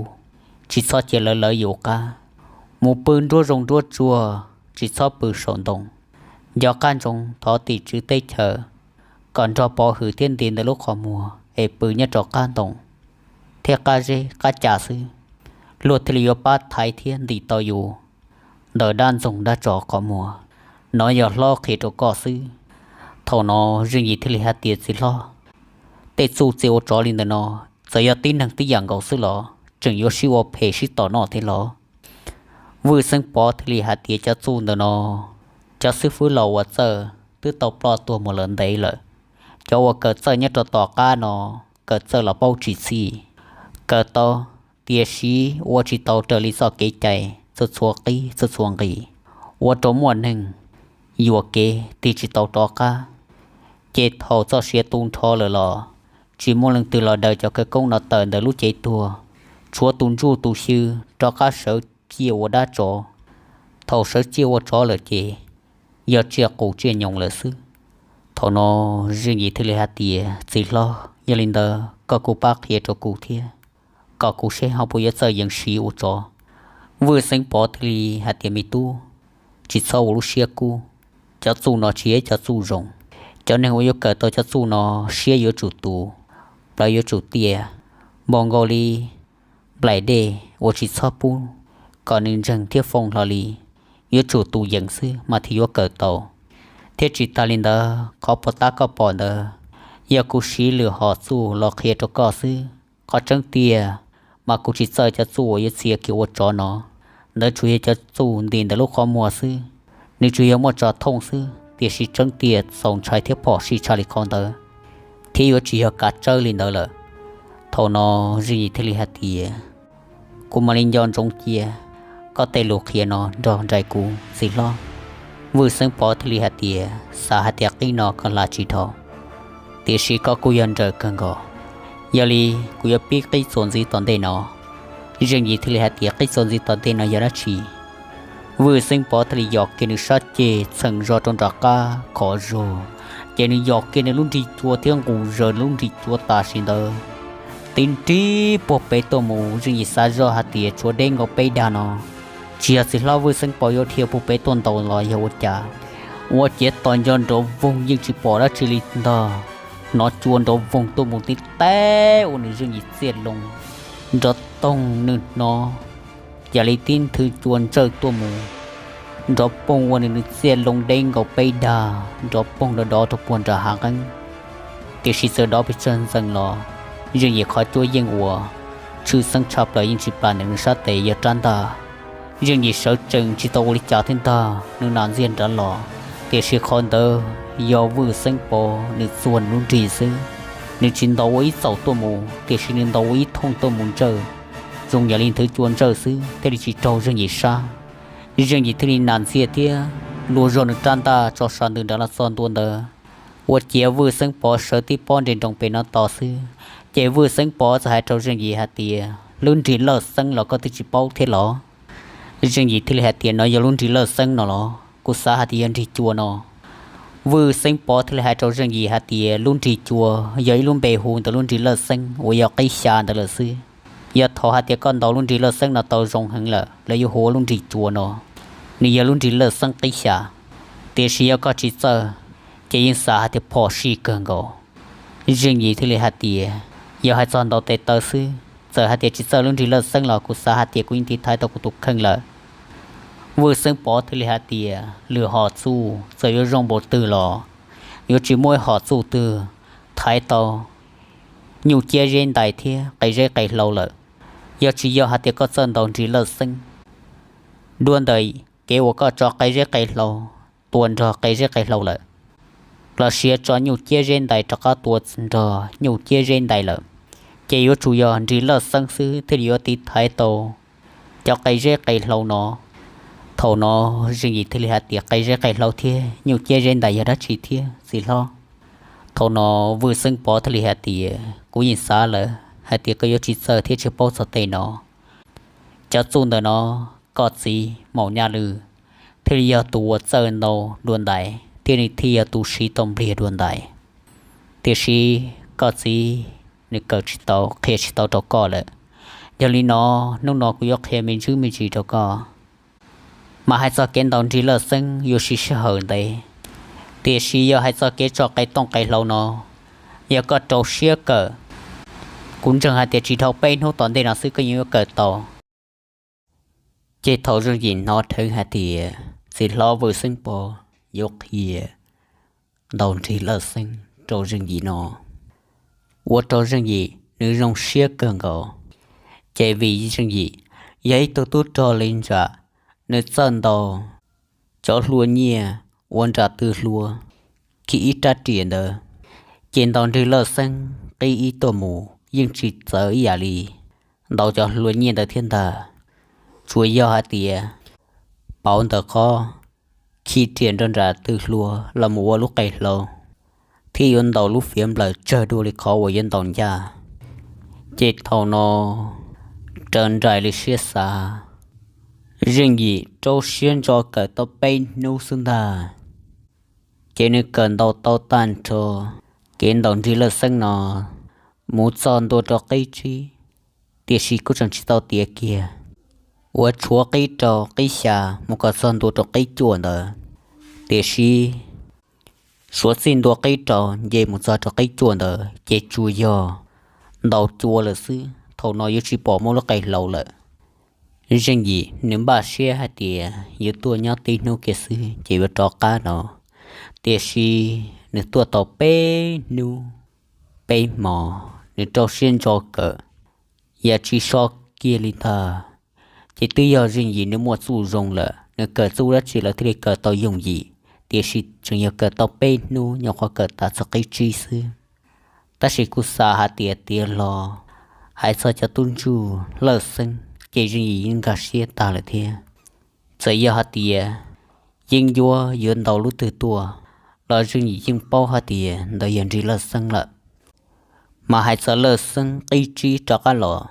tsis txhob cia lawv lawv yus qab. Mus pw nruab zoov nruab tsuag, tsis txhob pw saum ntoo. Nco qab ntsoov thov tim tswv teb chaws kom nrog pov hwm thiab nti ntawm lub qhov muag es pw nyob rau qab ntoo thiab qab zeb qab ca xwb, luag thiaj li yuav pab thaiv thiab ntim tau yus ntawm dab ntxoog dab tsov qhov muag. No yog hlob qhia rau koj xwb. Thaum no Zeej Yim thiaj li hais tias, Txiv hlob, tej txuj txia ua tsov li ntawm no, txawm yog tib neeg tib yam nkaus xwb los tseem yuav sib ua phem sib tom noj thiab los? Vwj Xeeb Pov thiaj li hais tias, Cov txuj ntawm no cov xib fwb los uas txawj twb tau ploj tuag mus lawm ntev lawm. Cov uas kawm txawj nyob rau tom qab no kawm txawj los paub tsis txhij, kawm tau, tiam sis ua tsis tau raws li txoj kev cai txhua txhua qib txhua txhua nqi, ua rau muaj neeg yuam kev tig tsis tau rov qab. Ces thaum txoj sia tu nrho lawm los tsis muaj leej twg los daws cov khawv koob no tawm ntawm lub cev tuag, tshuav tus ntsuj tus xyw rov qab sawv ciaj ua dab tsov. Thaum sawv ciaj ua tsov lawm ces yog tsiaj qus tsiaj nyoos lawm xwb. Thaum no Zeej Yim thiaj li hais tias, Txiv hlob, yog li ntawd koj kuj pab qhia rau kuv thiab, kom kuv seb ho puas yuav txawj yees siv ua tsov. Vwj Xeeb Pov thiaj li hais tias, Me tub, tsis txhob ua lub siab kub. Cov txuj no tsis yog cov txuj zoo. Cov neeg uas yuav kawm tau cov txuj no siab yuav tsum tus, plawv yuav tsum tiaj, npaum nkaus li nplaim dej uas tsis txhob pub kom nws ntseeg thiab foo hlo li. Yuav tsum tus yeem xwb mas thiaj yuav kawm tau. Thiab tsis tas li ntawd, qhov puas tab koj pom ntawd yog kuv siv lwm hom txuj los qhia rau koj xwb. Qhov tseeb tiag mas kuv tsis txawj cov txuj uas yuav txia kiag ua tsov no. Ntawd tsuas yog cov txuj ntim ntawm lub qhov muag xwb, nws tsuas yog muaj tso thooj xwb, tiam sis tseeb tiag txaus ntshai thiab phom sij tshaj li qhov ntawd, thiab yuav tsis yog kav tsawb li ntawd lawm. Thaum no Zeej Yim thiaj li hais tias, Kuv mam li nco ntsoov cia koj tej lus qhia no nrog nraim kuv, txiv hlob. Vwj Xeeb Pov thiaj li hais tias, Xav hais tias qib no koj hla tsis dhau, tiam sis koj kuj yog nrawm kawg nkaus. Yog li kuv yuav pib qib txuas ntxiv tom ntej no. Zeej Yim thiaj li hais tias, Qib txuas ntxiv tom ntej no yog dab tsi? Vwj Xeeb Pov thiaj li yos kiag nws sab ceg txheem zog rau nram qab khov zog, Ces nws yos kiag nws lub nrig cua thiab nqus zaws lub nrig cua tam sim ntawd, tib nrig puag pem tuaj mus. Zeej Yim xav zoj hais tias tshuav deb nkaus peb dag no, tsis yog txiv hlob Vwj Xeeb Pov yuav dhia puag pem tuaj ntaus los yog ua cas, ua ciav tos nco nrov voog yeej tsis pom dab tsi li ntag. Hnov cua nrov voog tuaj mus tib teb ua nws Zeej Yim txiaj loo nrov toog, nws hnov yam li tib nthwv cua ntsawj tuaj mus nrov poog ua nws, nws txiaj loo deb nkaus peb dag nrov poog dov dov rau puag nram hav nqeeb. Tiam sis txawm dov pes tsawg ntxees los, Zeej Yim qhov cuab yeej uas tshwj xeeb tshaj plaws yeej tsis plam ntawm nws sab tes yog rab ntaj. Zeej Yim sawv tsees tsis tau ua li cas thiab ntag, nws nam ntxiag nrad los, tiam sis qhov ntawd yog Vwj Xeeb Pov nws txuag nws lub nrig xwb. Nws tsis ntaus ua ib txaum tuaj mus, tiam sis nws ntaus ua ib thooj tuaj mus ntsawj, zoo yam li nthwv cua ntsawj xwb thiaj li tsis raug Zeej Yim sab. Zeej Yim thiaj li nam ntxiag thiab luag zog nws rab ntaj tso sas ntws nrad los txog ntua ntawd, ua ciav Vwj Xeeb Pov sawv tib pob nres nroos pem no tos xwb. Ces Vwj Xeeb Pov txawm hais rau Zeej Yim hais tias, lub nrig lawj xeeb los koj twb tsis paub thiab los? Zeej Yim thiaj li hais tias, no yog lub nrig lawj xeeb no los? Kuv xav hais tias yog nrig cua no. Vwj Xeeb Pov thiaj li hais rau Zeej Yim hais tias, lub nrig cua yog ib lub npe hu ntawm lub nrig lawj xeeb uas yog qib xya ntawd lawm xwb. Yog thaum hais tias koj ntaus lub nrig lawj xeeb no tau zoo heev lawm, lawv yuav hu ua lub nrig cua no. Nws yog lub nrig lawj xeeb qib xya, tiam sis yog koj tsis txawj, ces yeej xav hais tias phom sij kawg nkaus. Zeej Yim thiaj li hais tias, yog hais txog ntaus tes taw xwb, txawm hais tias tsis txawj lub nrig lawj xeeb los kuv xav hais tias kuv yeej tiv thaiv tau kuv tus kheej lawm. Vwj Xeeb Pov thiaj li hais tias, lwm hom txuj txawm yuav zoo npaum twg los yuav tsis muaj ib hom txuj twg thaiv tau nyuj ciab zeb ntais thiab qe zeb qe hlau lawm. Yog tsis yog hais tias koj txawj ntaus nrig lawj xeeb, dua ntawm kev uas koj tso qe zeb qe hlau tua nrog qe zeb qe hlau lawm, los sis tso nyuj ciab zeb ntais rov qab tua nrog nyuj ciab zeb ntais lawm, ces yuav tsum yog nrig lawj xeeb xwb thiaj li yuav tiv thaiv tau cov qe zeb qe hlau no. Thaum no Zeej Yim thiaj li hais tias, qe zeb qe hlau thiab nyuj ciab zeb ntais yog dab tsi thiab txiv hlob? Thaum no Vwj Xeeb Pov thiaj li hais tias, kuv yeej xav lawm hais tias koj yuav tsis txawj thiab tsis paub txog tej no. Cov txuj ntawm no, koj txiv Maum Nyaj Lwm thiaj li yog tus uas txawj ntaus dua ntais thiab nws thiaj yog tus siv tau npliag dua ntais. Tiam sis koj txiv nws kawm tsis tau qhia tsis tau rau koj lawm. Yog li no, hnub no kuv yuav qhia me ntsis me ntsis rau koj, mas hais txog kev ntaus nrig lawj xeeb yuav siv sij hawm ntev, tiam sis yog hais txog kev tso qe tooj qe hlau no, yog koj rau siab kawm, kuv ntseeg hais tias tsis dhau peb hnub tom ntej no xwb koj yeej yuav kawm tau. Ces thaum Zeej Yim hnov dheev hais tias txiv hlob Vwj Xeeb Pov yuav qhia ntaus nrig lawj xeeb rau Zeej Yim no, ua rau Zeej Yim nws zoo siab kawg nkaus. Ces vim Zeej Yim yog ib tug tub rog li ntawd, nws txawj ntaus cov hlua nyiaj ua nram tw hlua khi ib rab riam ntawd, ces ntaus nrig lawj xeeb qib ib tuaj mus yeej tsis txawv ib yam li ntaus cov hlua nyiaj ntawd thiab ntag. Tsuas yog hais tias pauv ntawm qhov khi riam nrog nram tw hlua los mus ua lub qe hlau, thiab yuav ntaus lub fiav nplawm tsawg dua li qhov uas yuav ntaus ncaj. Ces thaum no raws nraim li siab xav, Zeej Yim rau siab ntso kawm tau peb hnub xwb ntag, ces nws kawm ntaus tau tag nrho kev ntaus nrig lawj xeeb no mus txog ntua rau qib tsib. Tiam sis kuj tseem tsis tau tiav kiag, uas tshuav qib rau qib xya mus kom txog ntua rau qib cuaj ntawd. Tiam sis suav txij ntua qib rau nce mus txog rau qib cuaj ntawd ces tsuas yog ntaus cua lawm xwb, thaum no yuav tsis pom muaj lub qe hlau lawm. Zeej Yim nws npaj siab hais tias yuav tuaj nyob tib hnub kiag xwb ces yuav rov qab no, tiam sis nws tuaj tau peb hnub peb hmo, nws rau siab ntso kawm, yam tsis so kiag li ntag. Ces twb yog Zeej Yim nws muaj txuj zoo lawm, nws kawm txuj dab tsi lawm thiaj li kawm tau yooj yim, tiam sis tseem yog kawm tau peb hnub nyuam qhuav kawm tas txog qib tsib xwb. Tab sis kuj xav hais tias tiav los hais txog cov tub ntsuj lawj xeeb ces Zeej Yim yeej nkag siab tag lawm thiab. Txawm yog hais tias yeeb ncuab yuav ntaus lub twg tuaj los Zeej Yim yeej paub hais tias ntawd yog nrig lawj xeeb lawm. Mas hais txog lawj xeeb qib tsib rov qab los,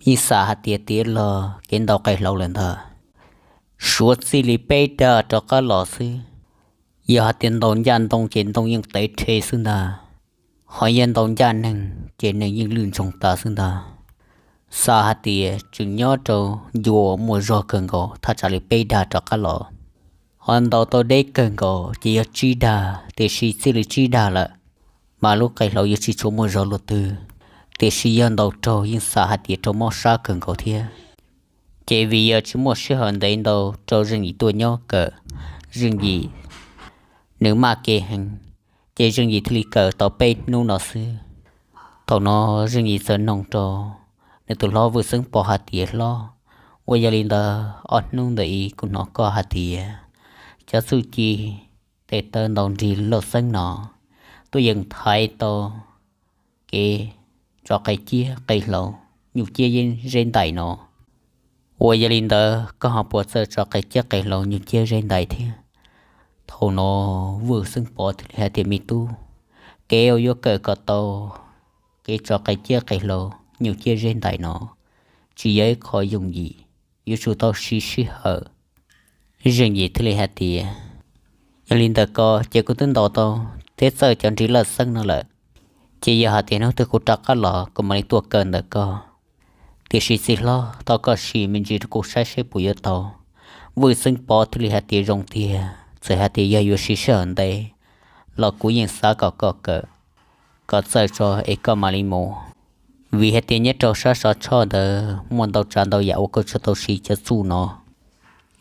yeej xav hais tias tiav los kev ntaus qe hlau lawm ntag. Suav txij li peb dag rov qab los xwb, Yog hais tias ntaus ncaj ntoo ces ntoo yeej tev rhe xwb ntag, ho yog ntaus ncaj neeg ces neeg yeej lwj ntsoog tas xwb ntag. Xav hais tias tseem nyob rau ncua muaj zog kawg nkaus thaj tsam li peb dag rov qab los, ho ntaus tau deb kawg nkaus ces yog tsib dag, tiam sis txij li tsib dag lawm mas lub qe hlauv yuav tsis tshua muaj zog luaj twg. Tiam sis yog ntaus raug yeej xav hais tias raug mob sab kawg nkaus thiab. Ces vim yog tsis muaj sij hawm ntev ntau rau Zeej Yim tuaj nyob kawm, Zeej Yim nws maj kev heev, ces Zeej Yim thiaj li kawm tau peb hnub no xwb. Thaum no Zeej Yim txawm noog rau nws tus hlob Vwj Xeeb Pov hais tias, Hlob, ua yog li ntawd ob hnub ntawd kuv hnov koj hais tias cov txuj ci tes taw ntaus nrig laj xeeb no tuaj yeem thaiv tau kev tso qe ciab qe hlauv, nyuj ciab zeb ntais no. Ua yog li ntawd koj ho puas txawj tso qe ciab qe hlauv, nyuj ciab zeb ntais thiab? Thaum no Vwj Xeeb Pov thiaj li hais tias, Me tub, kev uas yuav kawm kom tau kev tso qe ciab qe hlauv, nyuj ciab zeb ntais no tsis yog ib qho yooj yim, yuav tsum tau siv sij hawm. Zeej Yim thiaj li hais tias, Yog li ntawd ko ces kuv twb ntaus tau thiab txawj cov nrig laj xeeb no lawm, ces yog hais tias hnub twg kuv rov qab los kuv mam li tuaj kawm ntawm koj. Tiam sis txiv hlob, thov koj sim me ntsis rau kuv saib seb puas yuav tau. Vwj Xeeb Pov thiaj li hais tias, Zoo tiag, txawm hais tias yog yuav siv sij hawm ntev los kuv yeej xav kom koj kawm kom txawj tso es koj mam li mus, vim hais tias nyob rau sab Sov Tshoj ntawd muaj ntau tsav ntau yam uas koj tsis tau siv cov txuj no.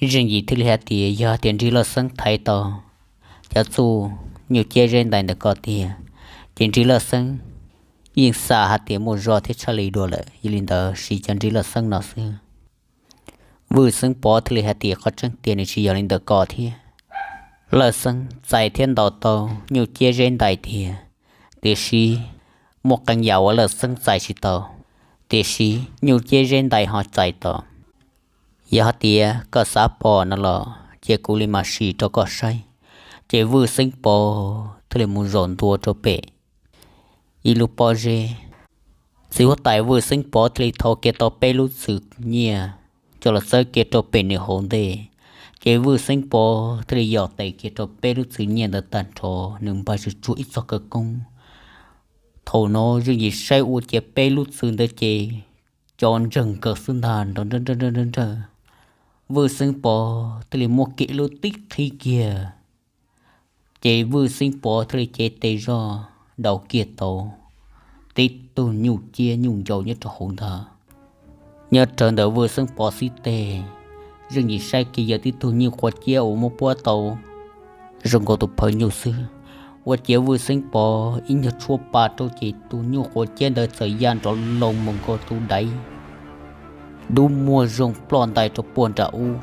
Zeej Yim thiaj li hais tias, Yog tias nrig laj xeeb thaiv tau cov txuj nyuj ciab zeb ntais ntawm koj tiag, ces nrig laj xeeb yeej xav hais tias muaj zog thiab tshaj li dua lawm, yog li ntawd siv cov nrig laj xeeb no xwb. Vwj Xeeb Pov thiaj li hais tias, Qhov tseeb tiag nws tsis yog li ntawm ko thiab. Laj xeeb txais thiab ntaus tau nyuj ciab zeb ntais tiag, tiam sis muaj qee yam uas laj xeeb txais tsis tau, tiam sis nyuj ciab zeb ntais ho txais tau. Yog hais tias koj xav pom no los cia kuv li mam sim rau koj saib. Ces Vwj Xeeb Pov thiaj li mus zaum ntua rau pem ib lub pob zeb. Txiv huab tais Vwj Xeeb Pov thiaj li thau kiag tau peb lub txwm nyiaj coj los txawb kiag rau pem nws hauv ntej. Ces Vwj Xeeb Pov thiaj li yos tes kiag rau peb lub txwm nyiaj ntawd tag nrho, nws npaj tsuag tsuag ib txoj khawv koob. Thaum no Zeej Yim saib ua ciav peb lub txwm ntawd ces co ntseeg nkaus xwb ntag, nrov nrawj nrawj nrawj nrawj. Vwj Xeeb Pov thiaj li muab kiag lub tib qhib kiag, ces Vwj Xeeb Pov thiaj li cev tes zog daus kiag tau tib tug nyuj ciab nyuj ncau nyob rau hauv ntag. Nyob rawv ntawm Vwj Xeeb Pov xib teg, Zeej Yim saib kiag yog tib tug nyuj quav ciab uas muab puab tau zoo nkaus tus phawj nyuj xwb. Ua ciav Vwj Xeeb Pov ib nyuag tshuab pa rau ces tus nyuj quav ciab ntawd txawm ya nrov loo mus nkaus tus daiv dub muag zoo ploj ntais rau puag nram ub.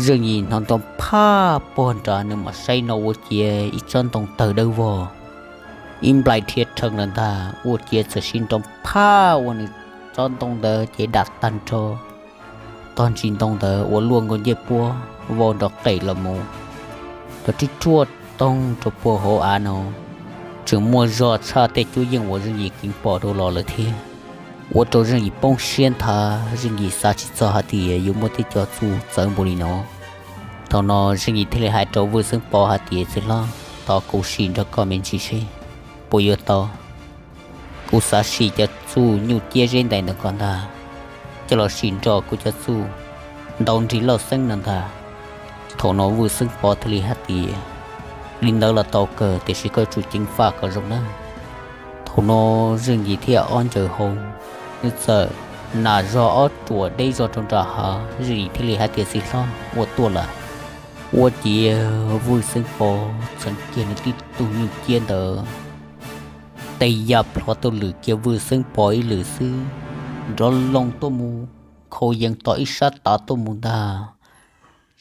Zeej Yim hnov nrov phaj puag nrad, nws mam saib no ua ciav ib tsob ntoo tawg dawb vog, ib nplais dhia rhees lawm ntag. Ua ciav txawm sim nrov phaj ua nws tsob ntoo ntawd ces dam tag nrho tog ntsis ntoo ntawd uas luaj nkaus ncej puab vau nrov qes los mus, nrov rib ruaj toog rau puag hauv av no. Tseem muaj zog tshaj tej cuab yeej uas Zeej Yim keev pom dua los lawm thiab. Ua rau Zeej Yim poob siab nthav, Zeej Yim xav tsis txog hais tias yuav muaj tej cov txuj txawv npaum li no. Thaum no Zeej Yim thiaj li hais rau Vwj Xeeb Pov hais tias, Txiv hlob, thov kuv sim nrog koj me ntsis seb puas yuav tau. Kuv xav sim cov txuj nyuj ciab zeb ntais ntawm koj ntag, coj los sim nrog kuv cov txuj ntaus nrig laj xeeb no ntag. Thaum no Vwj Xeeb Pov thiaj li hais tias, Li ntawd los tau kawg, tiam sis koj yuav tsum ceev faj kom zoo nawb. Thaum no Zeej Yim thiaj ob ncaws hau, nws txawm nam zog ob ruam deb zog rau nram hav. Zeej Yim thiaj li hais tias, Txiv hlob, ua tuaj lawm. Ua ciav Vwj Xeeb Pov txheev kiag nws tib tug nyuj ciab ntawd, tes ya plhov tuaj lwm kiag Vwj Xeeb Pov ib lwm xwb, nrov loo tuaj mus, khau yees tom ib sab tav tuaj mus ntag.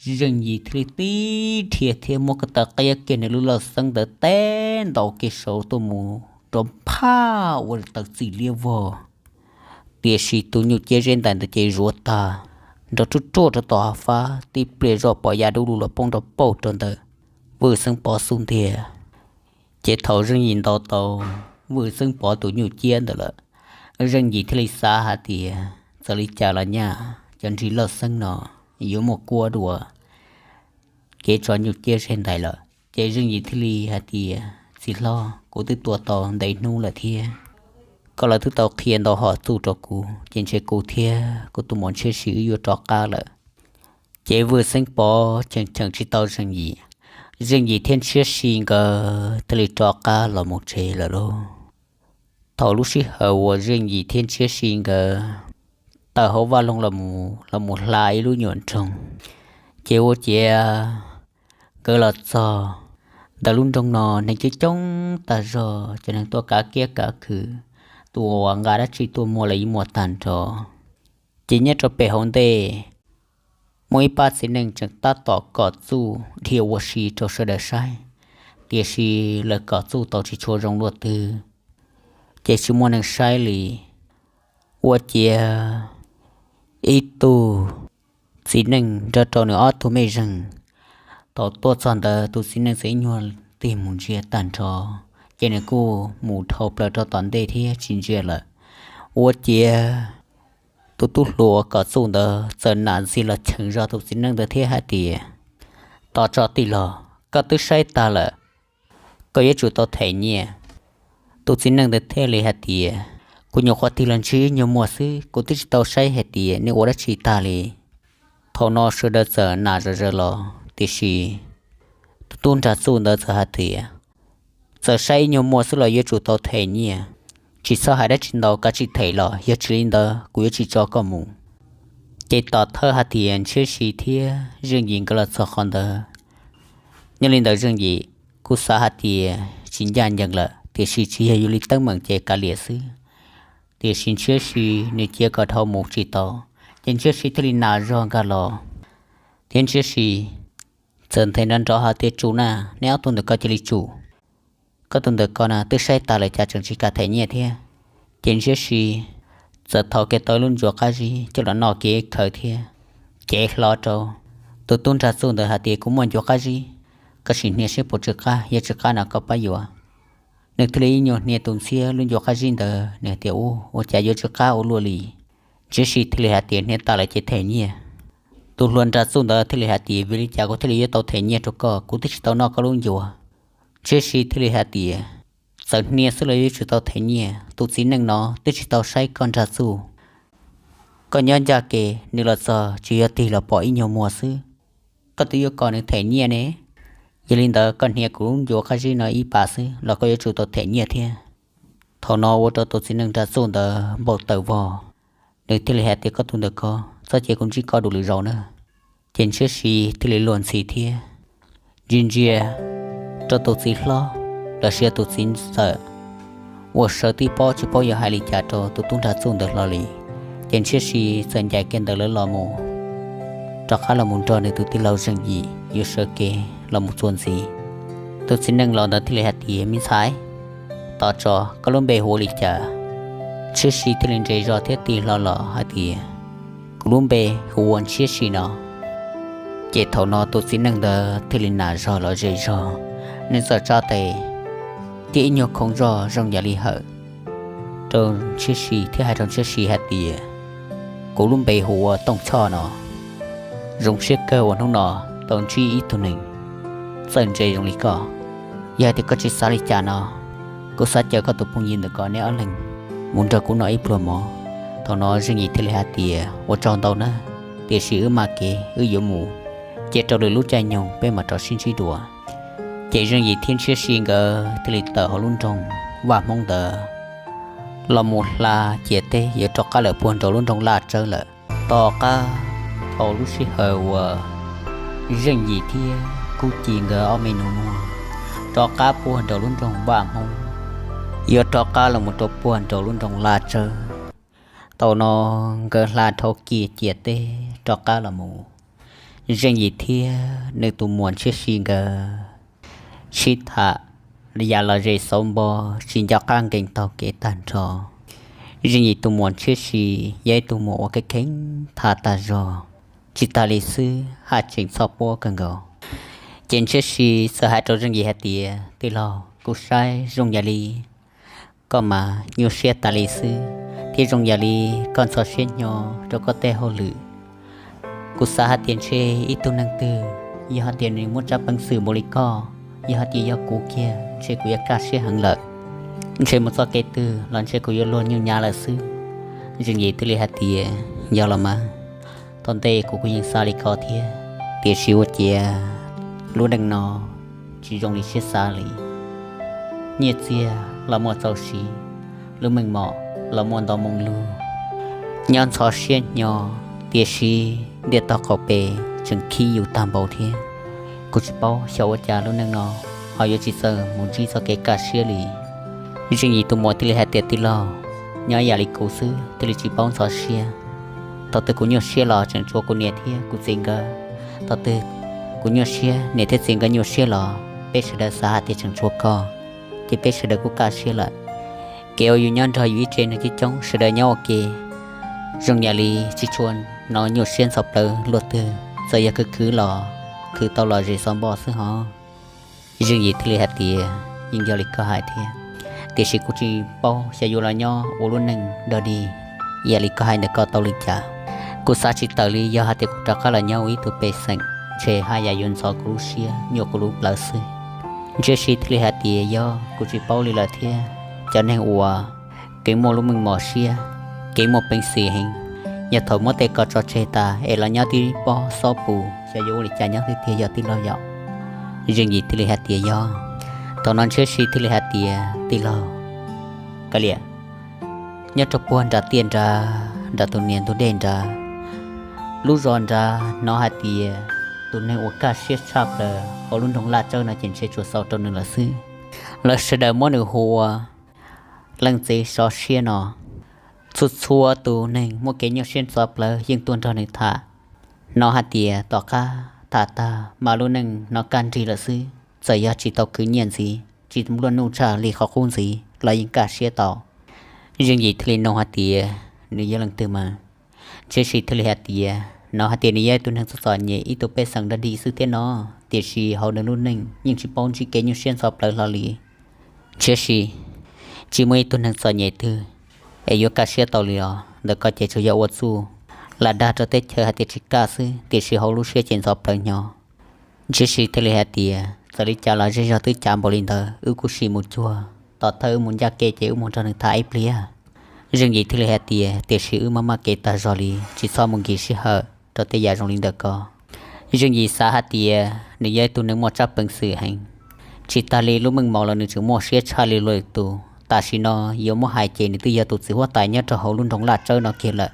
Zeej Yim thiaj li tib dhia thiab muab ko taw qia kiag nws lub laj xeeb ntawd teb ntaus kiag saud tuaj mus, nrov phaj ua taws txim liab vog. Tiam sis tus nyuj ciab zeb ntais ntawd ces zuav tag, nrov ruaj ruaj rau tom hav fab, tib pliag zoj pom ya dub lug los poob nrov pauj rau ntawm Vwj Xeeb Pov xub ntiag. Ces thaum Zeej Yim ntaus tau Vwj Xeeb Pov tus nyuj ciab ntawd lawm, Zeej Yim thiaj li xav hais tias txawm li cas los nyaj cov nrig laj xeeb no yuav muaj kuab dua kev tso nyuj ciab zeb ntais lawm. Ces Zeej Yim thiaj li hais tias, Txiv hlob, kuv twb tua tau ntev hnub lawm thiab, koj los twb tau qhia ntau hom txuj rau kuv, ces ntshe kuv thiab kuv tus muam Ntshiab Si wb yuav rov qab lawm. Ces Vwj Xeeb Pov cheem cheem tsis tau Zeej Yim, Zeej Yim thiab Ntshiab Si nkawd thiaj li rov qab los mus tsev lawm lauj. Thaum lub sij hawm uas Zeej Yim thiab Ntshiab Si nkawd tawm hauv vaj loog los mus hla ib lub nyuam nroog, ces ua ciav nkawd los txog ntawm lub nroog no neeg coob coob tag zog, cov neeg tuaj kav kiab kav khw, tus uas nqa dab tsi tuaj muag los yeej muaj tag nrho. Ces nyob rau pem hauv ntej muaj ib pab txiv neej tseem tab tom kom txuj dhia ua si rau sawv daws saib, tiam sis lawv kom txuj tau tsis tshua zoo luaj twg, ces tsis muaj neeg saib li. Ua ciav ib tug txiv neej nrog rau nws ob tug mej zeeg, thaum tuaj txog ntawd tus txiv neej txawm ib nyuag tig mus ntsia tag nrho, ces nws kuj mus dhau plaws rau tom ntej thiab tsis ntsia lawm. Ua ciav tus tub hluas uas kom txuj ntawd txawm nam ntxig los cheem zog tus txiv neej ntawd thiab hais tias, Tos tso tij laug, koj twb saib tag lawm, koj yuav tsum tau them nyiaj. Tus txiv neej ntawd thiaj li hais tias, Kuv nyuam qhuav tig los ntsib ib nyuag muag xwb, kuv twb tsis tau saib hais tias nej ua dab tsi tag li. Thaum no sawv daws txawm nam zom zaws los, tiam sis tus tub nrag txuj ntawd txawm hais tias, Txawm saib ib nyuag muag xwb los yuav tsum tau them nyiaj, tsis txhob hais dab tsi ntau, kav tsij them los yog tsis li ntawd kuv yuav tsis tso koj mus. Ces tom thawj hais tias Ntshiab Si thiab Zeej Yim nkawd los txog qhov ntawd. Nyob li ntawd Zeej Yim kuj xav hais tias tsis ncaj ncees lawm, tiam sis tsis yog yus li teeb meem ces kav liam xwb. Tiam sis Ntshiab Si nws cia kom dhau mus tsis tau, ces Ntshiab Si thiaj li nam zog nkag los, thiab Ntshiab Si txawm nthe nrov nrov hais tias, Tsum na, neb ob tug ntawm ko cia li tsum. Koj tus ntawm ko na twb saib tas lawm cas tseem tsis kam them nyiaj thiab. Ces Ntshiab Si txawm thau kiag tau ib lub ncuav qab zib coj los noj kiag ib khawv thiab cev hlo rau tus tub nrag txuj ntawd hais tias, Kuv muaj ncuav qab zib, koj sim hnia seb puas tsw qab, yog tsw qab no koj pab yuav. Nws thiaj li ib nyuag hnia tus ntxhiab lub ncuav qab zib ntawd, nws hais tias, Ub, ua cas yuav tsw qab ua luaj li. Ntshiab Si thiaj li hais tias, Hnia tas lawm ces them nyiaj. Tus hluas nrag txuj ntawd thiaj li hais tias, Vim li cas kuv thiaj li yuav tau them nyiaj rau koj, kuv twb tsis tau noj koj lub ncuav. Ntshiab Si thiaj li hais tias, Txawm hnia xwb los yuav tsum tau them nyiaj, tus txiv neej no twb tsis tau saib koj nrag txuj. Koj nyob ncaj kev, nws los txog tsuas yog tig los pom ib nyuag muag xwb, koj twb yuav kom nws them nyiaj ne. Yog li ntawd koj hnia kuv lub ncuav qab zib no ib pas xwb los koj yuav tsum tau them nyiaj thiab. Thaum no ua rau tus txiv neej nrag txuj ntawd npau taws vog, nws thiaj li hais tias, Koj tus ntawm ko, txhob cia kuv ntsib koj dua lwm zaus na. Ces Ntshiab Si thiaj li luag ntxhi thiab ntsia ntsia rau tus txiv hlob los sis tus txiv ntxawm uas sawv tib pob tsis paub yuav hais li cas rau tus tub nrag txuj ntawd hlo li. Ces Ntshiab Si txawm ncaim kiag ntawm lawv los mus, rov qab los mus nrog nws tus tij laug Zeej Yim yuav sawv kev los mus txuas ntxiv. Tus txiv neej laus ntawd thiaj li hais tias, Me ntxhais, tos tso, koj lub npe hu ua li cas? Ntshiab Si thiaj li nres zog thiab tig hlo los hais tias, Kuv lub npe hu ua Ntshiab Si no. Ces thaum no tus txiv neej ntawd thiaj li nam zog los ze zog, nws txawm tsa tes thiab ib nyuag khoov zog zoo yam li hawm rau Ntshiab Si thiab hais rau Ntshiab Si hais tias, Kuv lub npe hu ua Tooj Choj no. Zoo siab kawg uas hnub no tau ntsib ib tug neeg txawj ntse zoo li koj. Yog hais tias koj tsis xav li cas no, kuv xav caw koj tus phooj ywg ntawm ko neb ob leeg mus nrog kuv noj ib pluag mov. Thaum no Zeej Yim thiaj li hais tias, Ua tsaug ntau nawb, tiam sis wb maj kev wb yuav mus, cia rau lwm lub caij nyoog peb mam rov sib ntsib dua. Ces Zeej Yim thiab Ntshiab Si nkawd thiaj li tawm hauv lub nroog Vaj Hmoob ntawd los mus hla ciam teb yuav rov qab lawm puag nraum lub nroog Laj Tsawb lawm. Tom qab thaum lub sij hawm uas Zeej Yim thiab Kub Ci nkawd ob me nus muag rov qab puag nraum lub nroog Vaj Hmoob, yuav rov qab los mus rau puag nraum lub nroog Laj Tsawb. Thaum no nkawd hla dhau kiag ciam teb rov qab los mus, Zeej Yim thiab nws tus muam Ntshiab Si nkawd sib tham yam los ze xauv npo, tsis nco qab nkees taug kev tag nrho. Zeej Yim tus muam Ntshiab Si yog ib tug muam uas kheev kheev tham tag zog, tsis tas li xwb haj tseem txhoj puab kawg nkaus. Ces Ntshiab Si txawm hais rau Zeej Yim hais tias, Tij laug, kuv saib zoo yam li koj mas nyuaj siab tas li xwb, thiab zoo yam li koj ntxhov siab hnyo rau koj tej hauj lwm. Kuv xav hais tias ntshe ib tug neeg twg yog hais tias nws muaj tsab peev xwm npaum li koj, Yog hais tias yog kuv kiag ntshe kuv yuav kaj siab heev lawm, ntshe mus txoj kev twg los ntshe kuv yuav luag nyuj nyav lawm xwb. Zeej Yim thiaj li hais tias, Yog los mas, thaum ntej kuv kuj yeej xav li ko thiab, tiam sis ua ciav lub neej no tsis zoo li siab xav li. Nyiaj txiag los muaj txaus siv, lub meej mom los muaj ntau moo lug. Nyob ntxhov siab hnyo, tiam sis ntiaj teb qaum pes tseem khib yus tag npaum thiab. Kuv tsis paub xyov ua cas lub neej no ho yuav tsis txawj mus ntsib txoj kev kaj siab li. Zeej Yim tus muam thiaj li hais tias, Tij laug, nyob yam li kuv xwb thiaj li tsis paub ntxhov siab. Thaum twg kuv nyuaj siab los tseem tshuav kuv niam thiab kuv txiv nkawd. Thaum twg kuv nyuaj siab, niam thiab txiv nkawd nyuaj siab los peb sawv daws xav hais tias tseem tshuav koj, ces peb sawv daws kuj kaj siab lawm. Kev uas yus nyob nrog yus ib tsev neeg coob coob, sawv daws nyob ua ke, zoo yam li tsis tshua hnov nyuaj siab ntxhov plawv luaj twg, txawm yog khwv khwv los khwv tau los zem xov npoj xwb hov. Zeej Yim thiaj li hais tias, Yeej yog li koj hais thiab, tiam sis kuv tsis paub xyov yuav los nyob ua lub neej dog dig yam li koj hais ntawm koj tau li cas. Kuv xav tsis tawm li, yog hais tias kuv rov qab los nyob ua ib tug pej xeem, ntshe haj yam yuav ntxhov kuv lub siab, nyuaj kuv lub plawv xwb. Ntshiab Si thiaj li hais tias, Yog kuv tsis paub li lawm thiab, cov neeg uas kev muaj lub meej mom siab, kev muaj peev xwm heev, yog thaum muab tej ko tso tseg tas es los nyob tib pob xob pus, xyov yuav ua li cas nyob tiag tiag yog tij laug yom? Zeej Yim thiaj li hais tias, Yog. Thaum no Ntshiab Si thiaj li hais tias, Tij laug, kav liam, nyob rau puag nram tiaj nrad, nram tus niam ntug dej nrad, lub zos nrad, hnov hais tias tus neeg uas kaj siab tshaj plaws hauv lub nroog Laj Tsawb no ces ntshe tsuas xaus rau nws lawm xwb. Lawv sawv daws muab nws hu ua leej txiv sov siab no. Txhua txhua tus neeg muaj kev nyuaj siab ntxhov plawv yeej tuaj nrog nws tham. Hnov hais tias tom qab tham tag mas lub neej no kaj nrig lawm xwb, txawm yog tsis tau khwv nyiaj ntxiv, tsis nplua nuj tshaj li qhov qub ntxiv los yeej kaj siab tau. Zeej Yim thiaj li nug hais tias, Nws yog leej twg mas? Ntshiab Si thiaj li hais tias, Hnov hais tias nws yog ib tug neeg txom txom nyem, ib tug pej xeem dog dig xwb thiab no, tiam sis hauv nws lub neej yeej tsis paub ntsib kev nyuaj siab ntxhov plawv hlo li. Ntshiab Si, tsis muaj ib tug neeg txom nyem twg es yuav kaj siab tau li os. Ntawm koj ces tsuas yog ua txuj lam dag rau teb chaws hais tias tsis kaj xwb, tiam sis hauv lub siab ces ntxhov plawv hnyo. Ntshiab Si thiaj li hais tias, Txawm li cas los zej zog twb cav npaum li ntawd, wb kuj sim mus cuag, tom thawj wb mus ncaj kev ces wb mus nrog nws tham ib pliag. Zeej Yim thiaj li hais tias, Tiam sis wb maj maj kev tag zog li, tsis txhob mus nkim sij hawm rau tej yam zoo li ntawm ko. Zeej Yim xav hais tias nws yog ib tug neeg muaj tsab peev xwm heev, tsis tas li lub meej mom los nws tseem muaj siab tshaj li luag lwm tus. Tam sim no yuav muab hais ces nws twb yog tus txiv huab tais nyob rau hauv lub nroog Laj Tsawb no kiag lawm.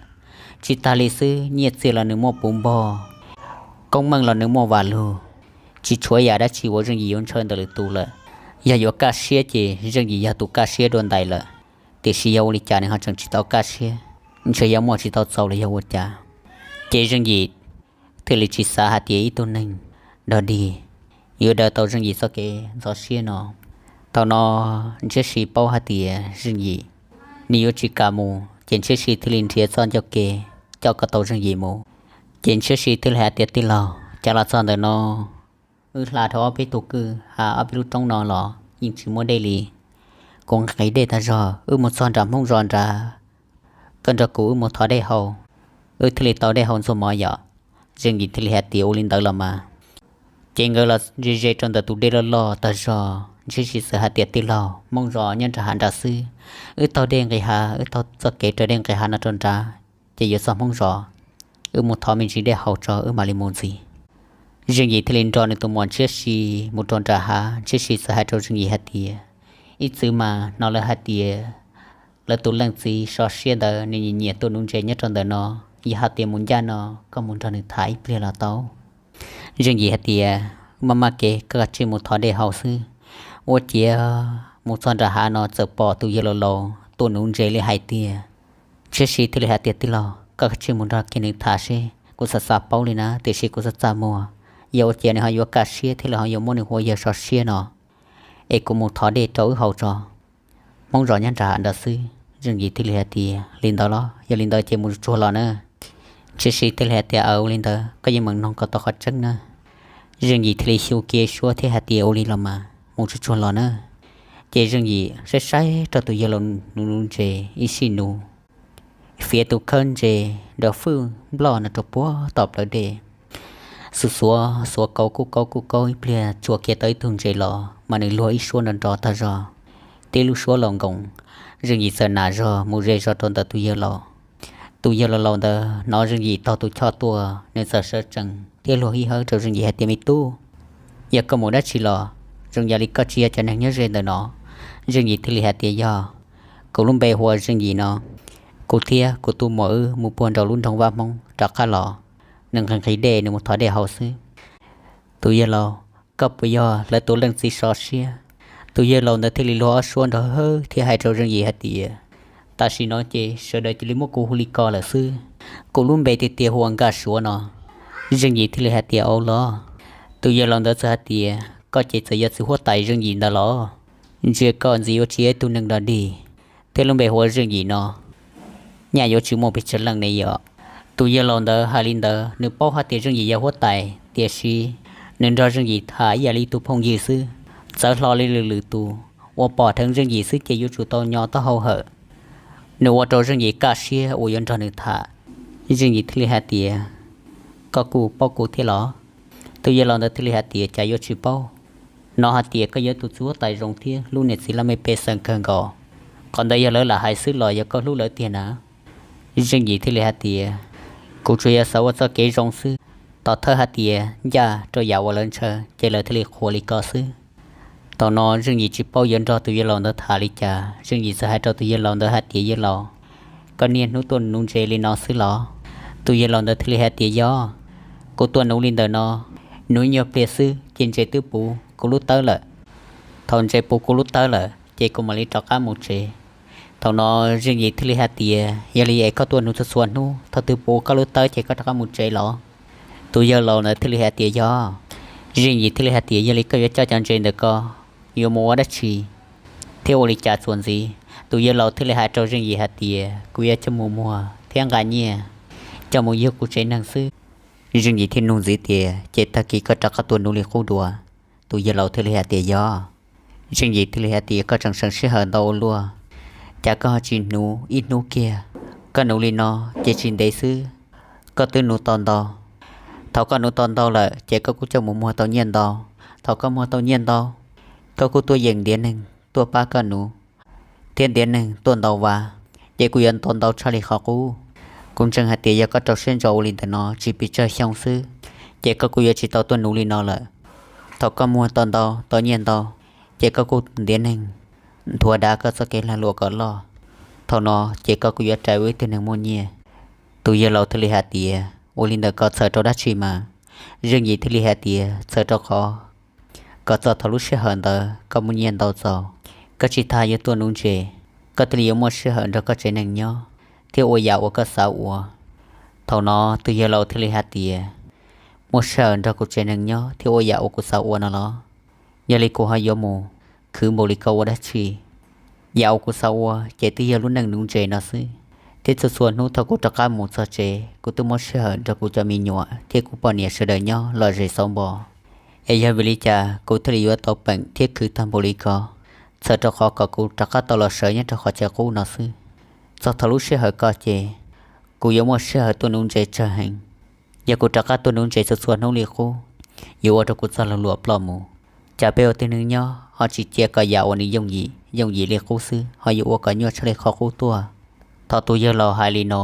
Tsis tas li xwb, nyiaj txiag los nws muaj puv npog, koob meej los nws muaj vam lug, tsis tshuav yam dab tsi uas Zeej Yim yuav ntshaw ntawm lwm tus lawm. Yog yuav kaj siab ces Zeej Yim yog tus kaj siab dua ntais lawm. Tiam sis yog ua li cas nws ho tseem tsis tau kaj siab, ntshe yog muaj tsis tau txaus los yog ua cas. Ces Zeej Yim thiaj li tsis xav hais tias ib tug neeg dog dig yuav daws tau Zeej Yim txoj kev ntxhov siab no. Thaum no Ntshiab Si paub hais tias Zeej Yim, nws yuav tsis kam mus, ces Ntshiab Si thiaj li nrhiav txoj ncauj ke coj kom tau Zeej Yim mus. Ces Ntshiab Si thiaj li hais tias, Tij laug, cas los txog ntawm no, wb hla dhau ob peb tug kwj ha ob peb lub roob no los yeej tsis muaj dej li. Kuv nqhis dej tag zog, wb mus txog nram Hmoob zos nrad, koj nrog kuv wb mus thov dej haus, wb thiaj li tau dej haus ntxuag mov yom. Zeej Yim thiaj li hais tias, Ua li ntawd los mas. Ces nkawd los ze ze rau ntawm tus dej loj loj tag zog, Ntshiab Si txawm hais tias, Tij laug, Hmoob zos nyob nram hav nrad xwb, wb taug dej nqis hav, wb taug txoj kev raws dej nqis hav no rau nrad, ces yuav txog Hmoob zos. Wb mus thov me ntsis dej haus tso wb mam li mus ntxiv. Zeej Yim thiaj li nrog nws tus muam Ntshiab Si mus rau nram hav. Ntshiab Si txawm hais rau Zeej Yim hais tias, Ib txwm mas hnov lawv hais tias lawv tus leej txiv sov siab ntawd nws nyiam nyiam tua nuv ntses nyob rau ntawm no, yog hais tias mus ncaj no koj mus nrog nws tham ib pliag los tau. Zeej Yim hais tias, Maj maj kev, koj kav tsij mus thov dej haus xwb. Ua ciav mus txog nram hav no txawm pom tus yawg laus laus tua nuv ntses li hais tiag. Ntshiab Si thiaj li hais tias, Tij laug, koj kav tsij mus nrog kiag nws tham seb, kuv xav xav paub li na, tiam sis kuv xav txaj muag, yog ua ciav nws ho yuav kaj siab thiab lawv ho yuav muab nws hu ua yawg sov siab no, es kuv mus thov dej rau wb haus tso. Hmoob zos nyob nram hav nrad xwb. Zeej Yim thiaj li hais tias, Li ntawd los, yog li ntawd ces mus tsuag los na. Ntshiab Si thiaj li hais tias, Aw, ua li ntawd koj yeej meem noog kom tau qhov tseeb na. Zeej Yim thiaj li xyu kiag suab thiab hais tias, Ua li los mas, mus tsuag tsuag los na. Ces Zeej Yim saib saib rau tus yawg laus nuv nuv ntses ib sij nuv, fiav tus khawb ntses nrov fwj nploj no rau puag tom plawv dej. Xuav xuav xuav kaub kuj kaub kuj kaub ib pliag tsuas kiag tau ib tug ntses los mas nws luag ib suab nrov nrov tag zog. Tib lub suab laus nkoos, Zeej Yim txawm nam zog mus ze zog rau ntawm tus yawg laus. Tus yawg laus laus ntawd hnov Zeej Yim taug tus choj tuaj, nws txawm sawv tsees thiab luag ib hawb rau Zeej Yim hais tias, Me tub, yog koj mus dab tsi los? Zoo yam li koj tsis yog cov neeg nyob ze ntawm no. Zeej Yim thiaj li hais tias, Yog, kuv lub npe hu ua Zeej Yim no. Kuv thiab kuv tus muam wb mus puag nraum lub nroog Vaj Hmoob rov qab los, nws nqhis nqhis dej, nws mus thov dej haus xwb. Tus yawg laus, koj puas yog lawv tus leej txiv sov siab? Tus yawg laus ntawd thiaj li luag ob suab nrov hawb thiab hais rau Zeej Yim hais tias, Tam sim no ces sawv daws cia li muab kuv hu li ko lawm xwb. Kuv lub npe tiag tiag hu ua Nkaj Suav no. Zeej Yim thiaj li hais tias, Au los. Tus yawg laus ntawd txawm hais tias, Koj ces txawm yog txiv huab tais Zeej Yim ntawd los? Ntsia koj ntxiv yuav tsis yog ib tug neeg dog dig, thiab lub npe hu ua Zeej Yim no nyaj yuav tsis muaj pes tsawg leej ne yom. Tus yawg laus ntawd hais li ntawd, nws paub hais tias Zeej Yim yog huab tais, tiam sis nws nrog Zeej Yim tham ib yam li tus phooj ywg xwb, txawv hlo li lwm lwm tus, uas pom dheev Zeej Yim xwb ces yuav tsum tau nyo taub hau hawm. Nws ua rau Zeej Yim kaj siab uas yuav nrog nws tham. Zeej Yim thiaj li hais tias, Koj kuj paub kuv thiab los? Tus yawg laus ntawd thiaj li hais tias, Cas yuav tsis paub, hnov hais tias koj yog tus txiv huab tais zoo thiab lub niam txiv laj mej pej xeem kawg nkaus. Qhov ntawd yog lawv lam hais xwb los yog koj hlub lawv tiag na? Zeej Yim thiaj li hais tias, Kuv tsuas yog xav ua txoj kev zoo xwb, tos thawj hais tias ncaj rau yam uas lawv ntshaw ces lawv thiaj li qhuas li ko xwb. Thaum no Zeej Yim tsis paub yuav nrog tus yawg laus ntawd tham li cas, Zeej Yim txawm hais rau tus yawg laus ntawd hais tias, Yawg laus, koj niaj hnub tuaj nuv ntses li no xwb los? Tus yawg laus ntawd thiaj li hais tias, Yog, kuv tuaj nuv li ntawm no, nuv ib nyuag pliag xwb ces ntses twb puv kuv lub tawb lawm. Thaum ntses puv kuv lub tawb lawm ces kuv mam li rov qab mus tsev. Thaum no Zeej Yim thiaj li hais tias, Yog li es koj tuaj nuv txhua txhua hnub, thaum twg puv koj lub tawb ces koj rov qab mus tsev los? Tus yawg laus ntawd thiaj li hais tias, Yog. Zeej Yim thiaj li hais tias, Yog li koj yuav coj cov ntses ntawm ko yuav mus ua dab tsi thiab ua li cas txuas ntxiv? Tus yawg laus thiaj li hais rau Zeej Yim hais tias, Kuv yuav coj mus muag thiab nqa nyiaj coj mus yug kuv tsev neeg xwb. Zeej Yim thiaj nug ntxiv tias, Ces tag kis koj rov qab tuaj nuv li qub dua? Tus yawg laus thiaj li hais tias, Yog. Zeej Yim thiaj li hais tias, Koj tseem seem sij hawm ntau ua luaj, cas koj ho tsis nuv ib hnub kiag? Koj nuv li no ces tsis ntev xwb koj twb nuv tau ntau. Thaum koj nuv tau ntau lawm ces koj kuj coj mus muag tau nyiaj ntau. Thaum koj muag tau nyiaj ntau, koj kuj tuaj yeem ntiav neeg tuaj pab koj nuv, thiab ntiav neeg tuaj ntaus vas, ces kuj yuav ntaus ntau tshaj li qhov qub. Kuv ntseeg hais tias yog koj rau siab ntso ua li ntawm no tsis pes tsawg xyoo xwb, ces koj kuj yuav tsis tau tuaj nuv li no lawm. Thaum koj muag tau ntau tau nyiaj ntau, ces koj kuj ntiav neeg nthuav dav koj txoj kev lag luam kom loj. Thaum no ces koj kuj yuav rais ua ib tug neeg muaj nyiaj. Tus yawg laus thiaj li hais tias, Ua li ntawm ko txhawm rau dab tsi mas? Zeej Yim thiaj li hais tias, Txhawm rau qhov kom txog thaum lub sij hawm ntawd koj muaj nyiaj ntau txaus, koj tsis tas yuav tuaj nuv ntses, koj thiaj li yuav muaj sij hawm nrog koj tsev neeg nyob thiab ua yam uas koj xav ua. Thaum no tus yawg laus thiaj li hais tias, Muaj sij hawm nrog kuv tsev neeg nyob thiab ua yam uas kuv xav ua no los? Yog li kuv ho yuav mus khwv npaum li ko ua dab tsi? Yam uas kuv xav ua ces twb yog lub neej nuv ntses no xwb, thiab txhua txhua hnub thaum kuv rov qab mus txog tsev kuv twb muab sij hawm nrog kuv cov me nyuam thiab kuv poj niam sawv daws nyob lom zem xauv npo. Es yog vim li cas kuv thiaj li yuav tau peem thiab khwv tag npaum li ko? Txhawm rau qhov kom kuv rov qab tau los sawv nyob rau qhov chaw qub no xwb. Txog thaum lub sij hawm ko ces kuv yuav muaj sij hawm tuaj nuv ntses tsawg heev. Yog kuv rov qab tuaj nuv ntses txhua txhua hnub li qub, yuav ua rau kuv txoj lag luam ploj mus. Cas peb ua tib neeg nyob ho tsis cia kom yam uas nws yooj yim yooj yim li qub xwb, ho yuav ua kom nyuaj tshaj li qhov qub tuaj. Thaum tus yawg laus hais li no,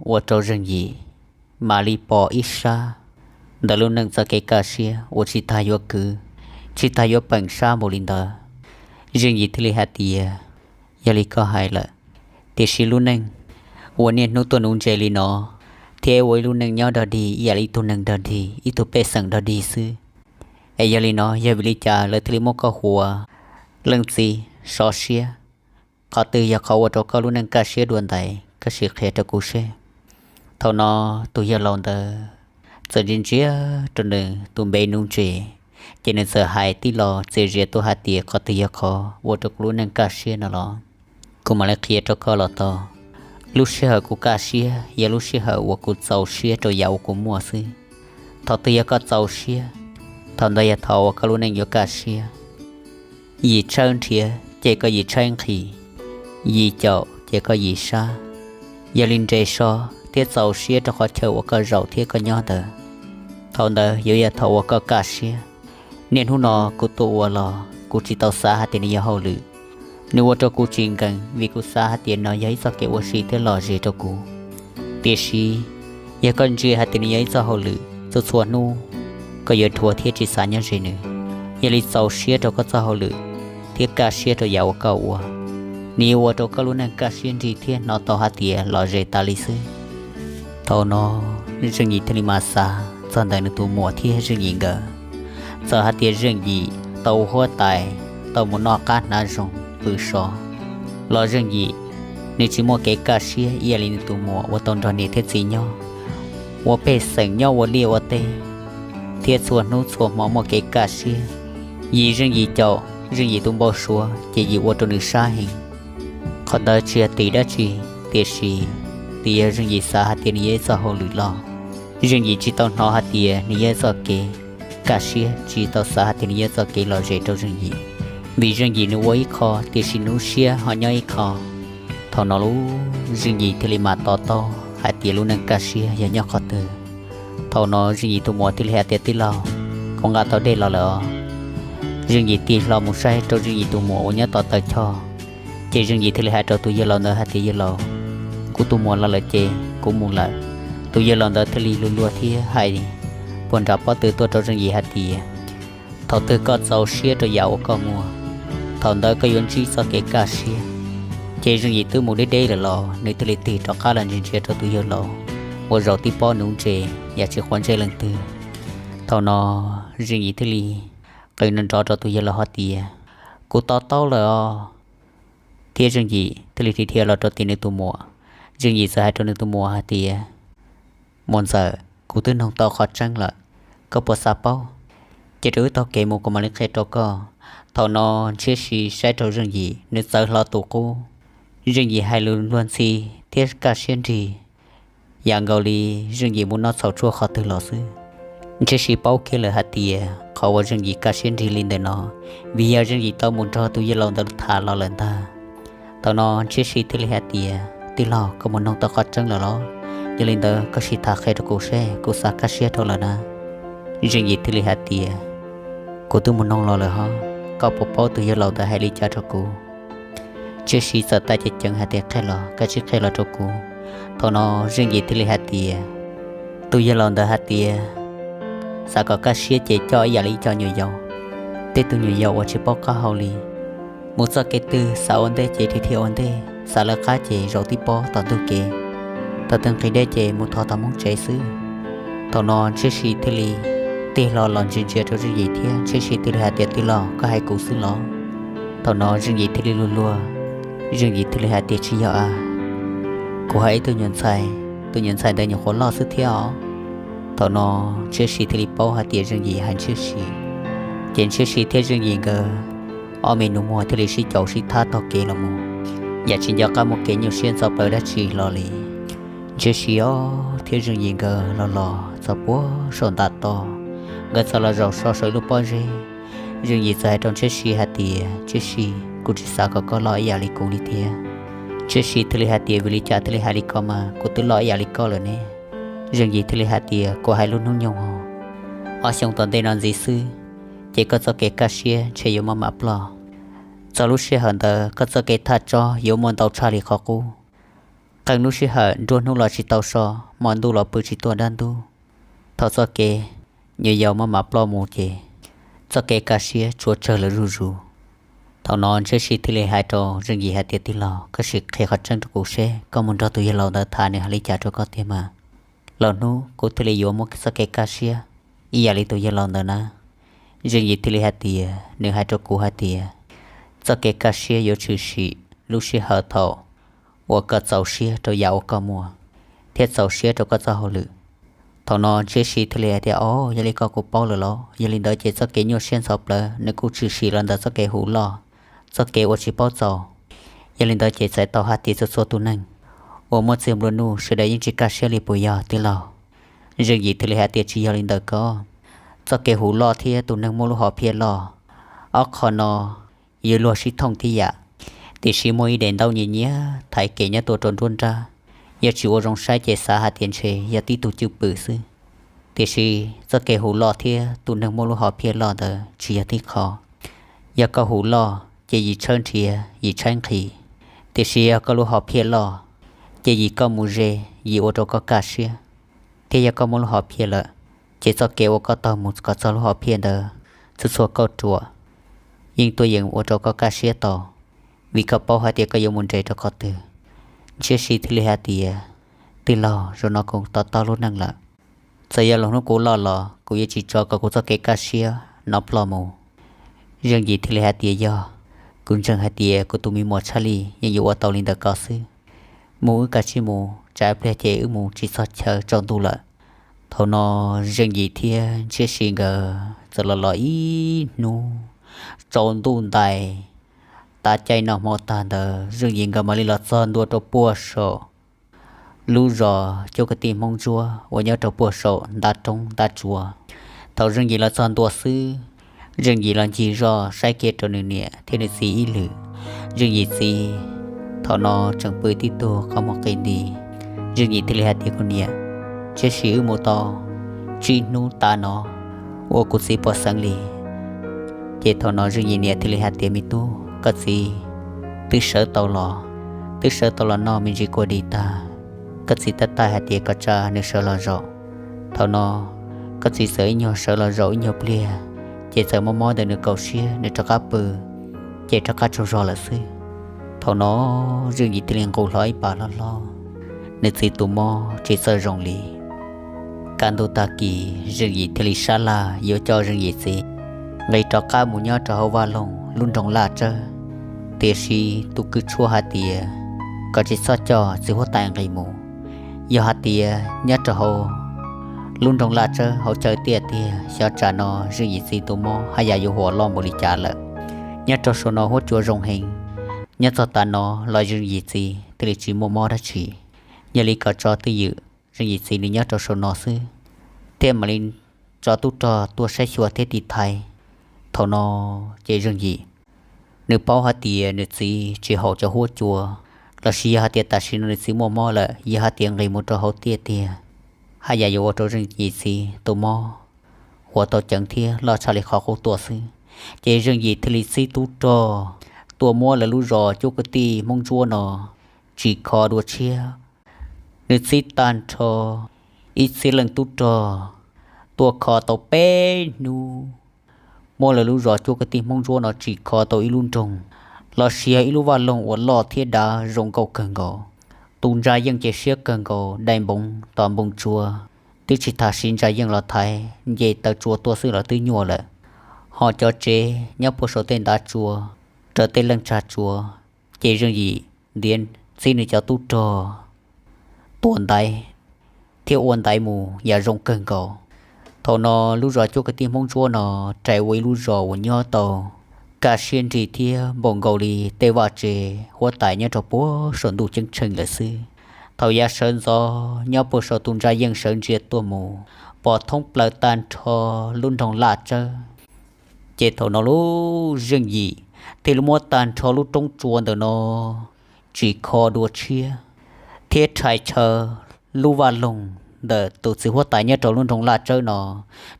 ua rau Zeej Yim mam li pom ib sab ntawm lub neej txoj kev kaj siab uas tsis tas yuav kwv, tsis tas yuav peem sab npaum li ntawd. Zeej Yim thiaj li hais tias, Yog li koj hais lawm, tiam sis lub neej ua niaj hnub tuaj nuv ntses li no, thiab ua ib lub neej nyob dog dig ib yam li ib tug neeg dog dig, ib tug pej xeem dog dig xwb. Es yog li no, yog vim li cas lawv thiaj li muab koj hu ua leej txiv sov siab? Qhov twg yog qhov ua rau koj lub neej kaj siab dua ntais? Koj sim qhia rau kuv seb. Thaum no tus yawg laus ntawd txawm ntsia ntsia rau nws tus npe nuv ntses, ces nws txawm hais tib lo txias zias tuaj hais tias, Qhov twg yog qhov ua rau kuv lub neej kaj siab no los? Kuv mam li qhia rau koj los tau. Lub sij hawm kuv kaj siab yog lub sij hawm uas kuv txaus siab rau yam uas kuv muaj xwb. Thaum twg yog koj txaus siab, thaum ntawd yog thaum uas koj lub neej yuav kaj siab. Yim tshaib nrhiav ces koj yim tshaib nqhis, yim caum ces koj yim sab. Yog li nres so thiab txaus siab rau qhov chaw uas koj zaum thiab koj nyob ntawd. Thaum ntawd yuav yog thaum uas koj kaj siab. Niaj hnub no kuv tuaj ua los kuv tsis tau xav hais tias nws yog hauj lwm. Nws ua rau kuv tsis nkees vim kuv xav hais tias no yog ib txoj kev ua si thiab lom zem rau kuv. Tiam sis yog koj ntsia hais tias nws yog ib txoj hauj lwm, txhua txhua hnub koj yuav dhuav thiab tsis xav nyob ze nws. Yog li txaus siab rau koj txoj hauj lwm thiab kaj siab rau yam uas koj ua. Nws yuav ua rau koj lub neej kaj siab nrig thiab hnov tau hais tias lom zem tas li xwb. Thaum no Zeej Yim thiaj li mam xav txog ntawm nws tus muam thiab Zeej Yim nkawd. Txawm hais tias Zeej Yim tau ua huab tais, tau mus noj qab hnav zoo pw so, los Zeej Yim nws tsis muaj kev kaj siab ib yam li nws tus muam uas tau nrog niam thiab txiv nyob, ua pej xeem nyob ua liaj ua teb, thiab txhua hnub txhua hmo muaj kev kaj siab. Yim Zeej Yim caum, Zeej Yim tus npau suav ces Yim ua rau nws sab heev. Qhov ntawd tsis yog tim dab tsi, tiam sis twb yog Zeej Yim xav hais tias nws yog ib txoj hauj lwm loj. Zeej Yim tsis tau hnov hais tias nws yog ib txoj kev kaj siab, tsis tau xav hais tias nws yog ib txoj kev lom zem rau Zeej Yim. Vim Zeej Yim nws ua ib qho, tiam sis nws lub siab ho nyob ib qho. Thaum no lub Zeej Yim thiaj li mam to taub hais tias lub neej kaj siab yog nyob qhov twg. Thaum no Zeej Yim tus muam thiaj li hais tias, tij laug, kuv nqa tau dej los lawm os. Zeej Yim tig hlo mus saib rau Zeej Yim tus muam uas nyob tom taw choj, ces Zeej Yim thiaj li hais rau tus yawg laus ntawd hais tias, yawg laus, kuv tus muam los lawm ces kuv mus lawm. Tus yawg laus ntawd thiaj li luag luag thiab hais puag nram pob tw tuaj rau Zeej Yim hais tias, thaum twg koj txaus siab rau yam uas koj muaj, thaum ntawd koj yuav ntsib txoj kev kaj siab. Ces Zeej Yim twb mus deb deb lawm los nws thiaj li tig rov qab los ntsia ntsia rau tus yawg laus uas zaum tib pob nuv ntses yam tsis quav ntsej leej twg. Thaum no Zeej Yim thiaj li qw nrov nrov rau tus yawg laus hais tias, kuv to taub lawm os. Thiab Zeej Yim thiaj li dhia dhia los rau tim nws tus muam. Zeej Yim txawm hais rau nws tus muam hais tias, muam ntxawm, kuv twb noog tau qhov tseeb lawm, koj puas xav paub? Ces rau wb taug kev mus kuv mam li qhia rau koj. Thaum no Ntshiab Si saib rau Zeej Yim, nws txawv hlo tus qub. Zeej Yim hais lus luag ntxhi thiab kaj siab nrig yam nkaus li Zeej Yim mus noj txhaum tsuag qhov twg los xwb. Ntshiab Si paub kiag lawm hais tias qhov uas Zeej Yim kaj siab nrig li ntawm no, vim yog Zeej Yim tau mus nrog tus yawg laus ntawd tham los lawm ntag. Thaum no Ntshiab Si thiaj li hais tias, tij laug, koj mus noog tau qhov tseeb lawm los? Yog li ntawd koj sim tham qhia rau kuv seb, kuv xav kaj siab rau lawm na. Zeej Yim thiaj li hais tias, kuv twb mus noog los lawm hos, koj puas paub tus yawg laus ntawd hais li cas rau kuv? Ntshiab Si txawm tag ceev ceev hais tias, qhia los, koj sim qhia los rau kuv. Thaum no Zeej Yim thiaj li hais tias, tus yawg laus ntawd hais tias, xav kom kaj siab ces coj ib yam li ib co nyuam yaus, tej tug nyuam yaus uas tsis paub qab hau li. Mus txoj kev twg xav ua ntej ces dhia dhia ua ntej, xav lawv qab ces zaum tib pob tom ntug kev, thaum twg nqhis deb ces mus thov tom Hmoob tsev xwb. Thaum no Ntshiab Si thiaj li tig hlo los ntsia ntsia rau Zeej Yim thiab Ntshiab Si thiaj li hais tias, tij laug, koj hais kuv xwb los? Thaum no Zeej Yim thiaj li luag luag, Zeej Yim thiaj li hais tias, tsis yog a, kuv hais ib tug nyuam ntxhais, tus nyuam ntxhais ntawd nyuam qhuav loj xwb thiab os. Thaum no Ntshiab Si thiaj li paub hais tias Zeej Yim hais Ntshiab Si. Ces Ntshiab Si thiab Zeej Yim nkawd ob me nus muag thiaj li sib caum sib thab taug kev los mus, yam tsis nco qab muaj kev nyuaj siab ntxhov plawv dab tsi hlo li. Ntshiab Si thiab Zeej Yim nkawd los los txog puag saum ntav toj, nkawd txawm los zaum so saum ib lub pob zeb. Zeej Yim txawm hais rau Ntshiab Si hais tias, Ntshiab Si, kuv tsis xav kom koj loj ib yam li kuv li thiab. Ntshiab Si thiaj li hais tias, vim li cas thiaj li hais li ko mas, kuv twb loj ib yam li koj lawm ne? Zeej Yim thiaj li hais tias, kuv hais lub hnub nyoog os, ob xyoo tom ntej no ntxiv xwb, ces koj txoj kev kaj siab ntshe yuav maj mam ploj. Txog lub sij hawm ntawd koj txoj kev thaj tsob yuav muaj ntau tshaj li qhov qub. Qee lub sij hawm nruab hnub los tsis tau so, hmo ntuj los pw tsis tuaj dab ntub. Thaum txoj kev nyuam yaus maj mam ploj mus ces txoj kev kaj siab tsuas tsawg lawm zuj zus. Thaum no Ntshiab Si thiaj li hais rau Zeej Yim hais tias, tij laug, koj sim qhia qhov tseeb rau kuv seb, koj mus nrog tus yawg laus ntawd tham nws hais li cas rau koj tiag mas, lwm hnub kuv thiaj li yuav muaj txoj kev kaj siab ib yam li tus yawg laus ntawd na. Zeej Yim thiaj li hais tias, nws hais rau kuv hais tias, txoj kev kaj siab yuav tshwm sim lub sij hawm thaum uas koj txaus siab rau yam uas koj muaj, thiab txaus siab rau koj txoj hauj lwm. Thaum no Ntshiab Si thiaj li hais tias, o, yog li ko kuv paub lawm los? Yog li ntawd ces txoj kev nyuaj siab ntxhov plawv nws kuj tshwm sim los ntawm txoj kev huv loj, txoj kev uas tsis paub txaus. Yog li ntawd ces txhais tau hais tias txhua txhua tus neeg uas muaj txiag nplua nuj sawv daws yeej tsis kaj siab li puas yog tij laug? Zeej Yim thiaj li hais tias, tsis yog li ntawd koj. Txoj kev huv loj thiab tus neeg muaj lub hom phiaj loj, ob qho no yuav luag sib thooj tib yam. Tiam sis muaj ib daim ntaub nyias nyias thaiv kev nyob tuaj rau nruab nrab, yog tsis ua zoo saib ces xav hais tias ntshe yog tib tug cwj pwm xwb. Tiam sis txoj kev hu loj thiab tus neeg muaj lub hom phiaj loj ntawd tsis yog tib qho. Yog koj hu loj ces yim tshawb nrhiav yim tshaib nqhis, tiam sis yog koj lub hom phiaj loj ces yim koj mus ze, yim ua rau koj kaj siab. Thiab yog koj muaj lub hom phiaj lawm, ces txoj kev uas koj taug mus kom txog lub hom phiaj ntawd txhua txhua kauj ruam yeej tuaj yeem ua rau koj kaj siab tau, vim koj paub hais tias koj yuav mus nres rau qhov twg. Ntshiab si thiaj li hais tias, tij laug, zaum no kuv to taub lub neej lawm. Txawm yog lub hnub kuv loj los kuv yuav tsis tso kom kuv txoj kev kaj siab no ploj mus. Zeej Yim thiaj li hais tias, yog, kuv ntseeg hais tias kuv tus me muam Tshaj Lij yeej yuav ua tau li ntawm koj xwb. Mus wb kav tsij mus, tsam ib pliag ces wb mus tsis txog chaw tsaus ntuj lawm. Thaum no Zeej Yim thiab Ntshiab Si nkawd txawm los los ib hnub tsaus ntuj ntais. Tav caij noj hmo tag ntawd Zeej Yim nkawd mam li los txog ntua rau puag saum lub zos cuab kwv tij Hmoob Ntsuab uas nyob rau puag saum ntab roob ntab tsuas. Thaum Zeej Yim los txog ntua xwb, Zeej Yim los ncig zoj saib kiag rau nws niam thiab nws txiv ib lwm. Zeej Yim txiv thaum no tseem pw tib tug qhov muag qis nti. Zeej Yim thiaj li hais tias, kuv niam, Ntshiab Si, wb mus tau tsib hnub tas no uas kuv txiv puas xeev li? Ces thaum no Zeej Yim niam thiaj li hais tias, me tub, koj txiv twb sawv tau los, twb sawv tau los noj me ntsis kua dis tag, koj txiv tab tais hais tias kom tsa nws sawv los zaum. Thaum no koj txiv txawm ib nyuag sawv los zaum ib nyuag pliag, ces txawm mob mob ntawm nws kaum siab, nws rov qab pw, ces rov qab tsaug zog lawm xwb. Thaum no Zeej Yim thiaj li nqus hlo ib pas hlob hlob, nws txiv tus mob tsis txawj zoo li. Kaj ntug tag kis Zeej Yim thiaj li sab laj yuav coj Zeej Yim txiv nqis rov qab mus nyob rau hauv vaj loog lub nroog Laj Tsawb. Tiam sis tus kws tshuaj hais tias kom tsis txhob coj txiv huab tais nqis mus, yog hais tias nyob rau hauv lub nroog Laj Tsawb hauv chaw tiaj tiag, xyov tsam no Zeej Yim txiv tus mob haj yam yuav huam loj npaum li cas lawm. Nyob rau saum no huab cua zoo heev, nyob txog tav no los Zeej Yim txiv thiaj li tsis muaj mob dab tsi. Yog li kom tso twj ywm Zeej Yim txiv nws nyob rau saum no xwb, thiab mam li tso tub rog tuaj saib xyuas thiab tiv thaiv. Thaum no ces Zeej Yim nws paub hais tias nws txiv tsis haum cov huab cua, los sis yog hais tias tam sim no nws txiv muaj mob lawm, yog hais tias nqis mus rau hauv tiaj tiag, haj yam yuav ua rau Zeej Yim txiv tus mob huam tau ceev thiab loj tshaj li qhov qub tuaj xwb. Ces Zeej Yim thiaj li txib tub rog tuaj muab lawv lub zos cuab kwv tij Hmoob Ntsuab no tsim kho dua tshiab. Nws txib tag nrho ib txhiab leej tub rog tuaj kho tau peb hnub, muab lawv lub zos cuab kwv tij Hmoob Ntsuab no tsim kho tau ib lub nroog, los sis yog ib lub vaj loog uas loj thiab dav zoo nkauj kawg nkaus. Tus ntsa yeej ces siab kawg nkaus, dai npoov tos npoo tsua, twb tsis tas siv ntsa yeej los thaiv, nce taw tsua tuaj xwb los twb nyuaj lawm. Ho cov tsev nyob puag saum tej ntav tsua, raws tej leej tsag tsua, ces Zeej Yim ntiav txib nws cov tub rog tua ntaiv thiab ua ntaiv mus yam zoo kawg nkaus. Thaum no lub zos cuab kwv tij Hmoob Ntsuab no rais ua ib lub zos uas nyob tau kaj siab nrig thiab npaum nkaus li tej vaj tse huab tais nyob rau puag saum ntuj ceeb tsheej lawm xwb. Thaum yav sawv ntxov nyob puag saum tus ntsa yeej sawv ntsia tuaj mus, pom thoob plaws tag nrho lub nroog Laj Tsawb. Ces thaum no lub Zeej Yim thiaj li muab tag nrho lub roob tsua ntawm no tsim kho dua tshiab, thiab rhais chaw lub vaj loog ntawm tus txiv huab tais nyob rau lub nroog Laj Tsawb no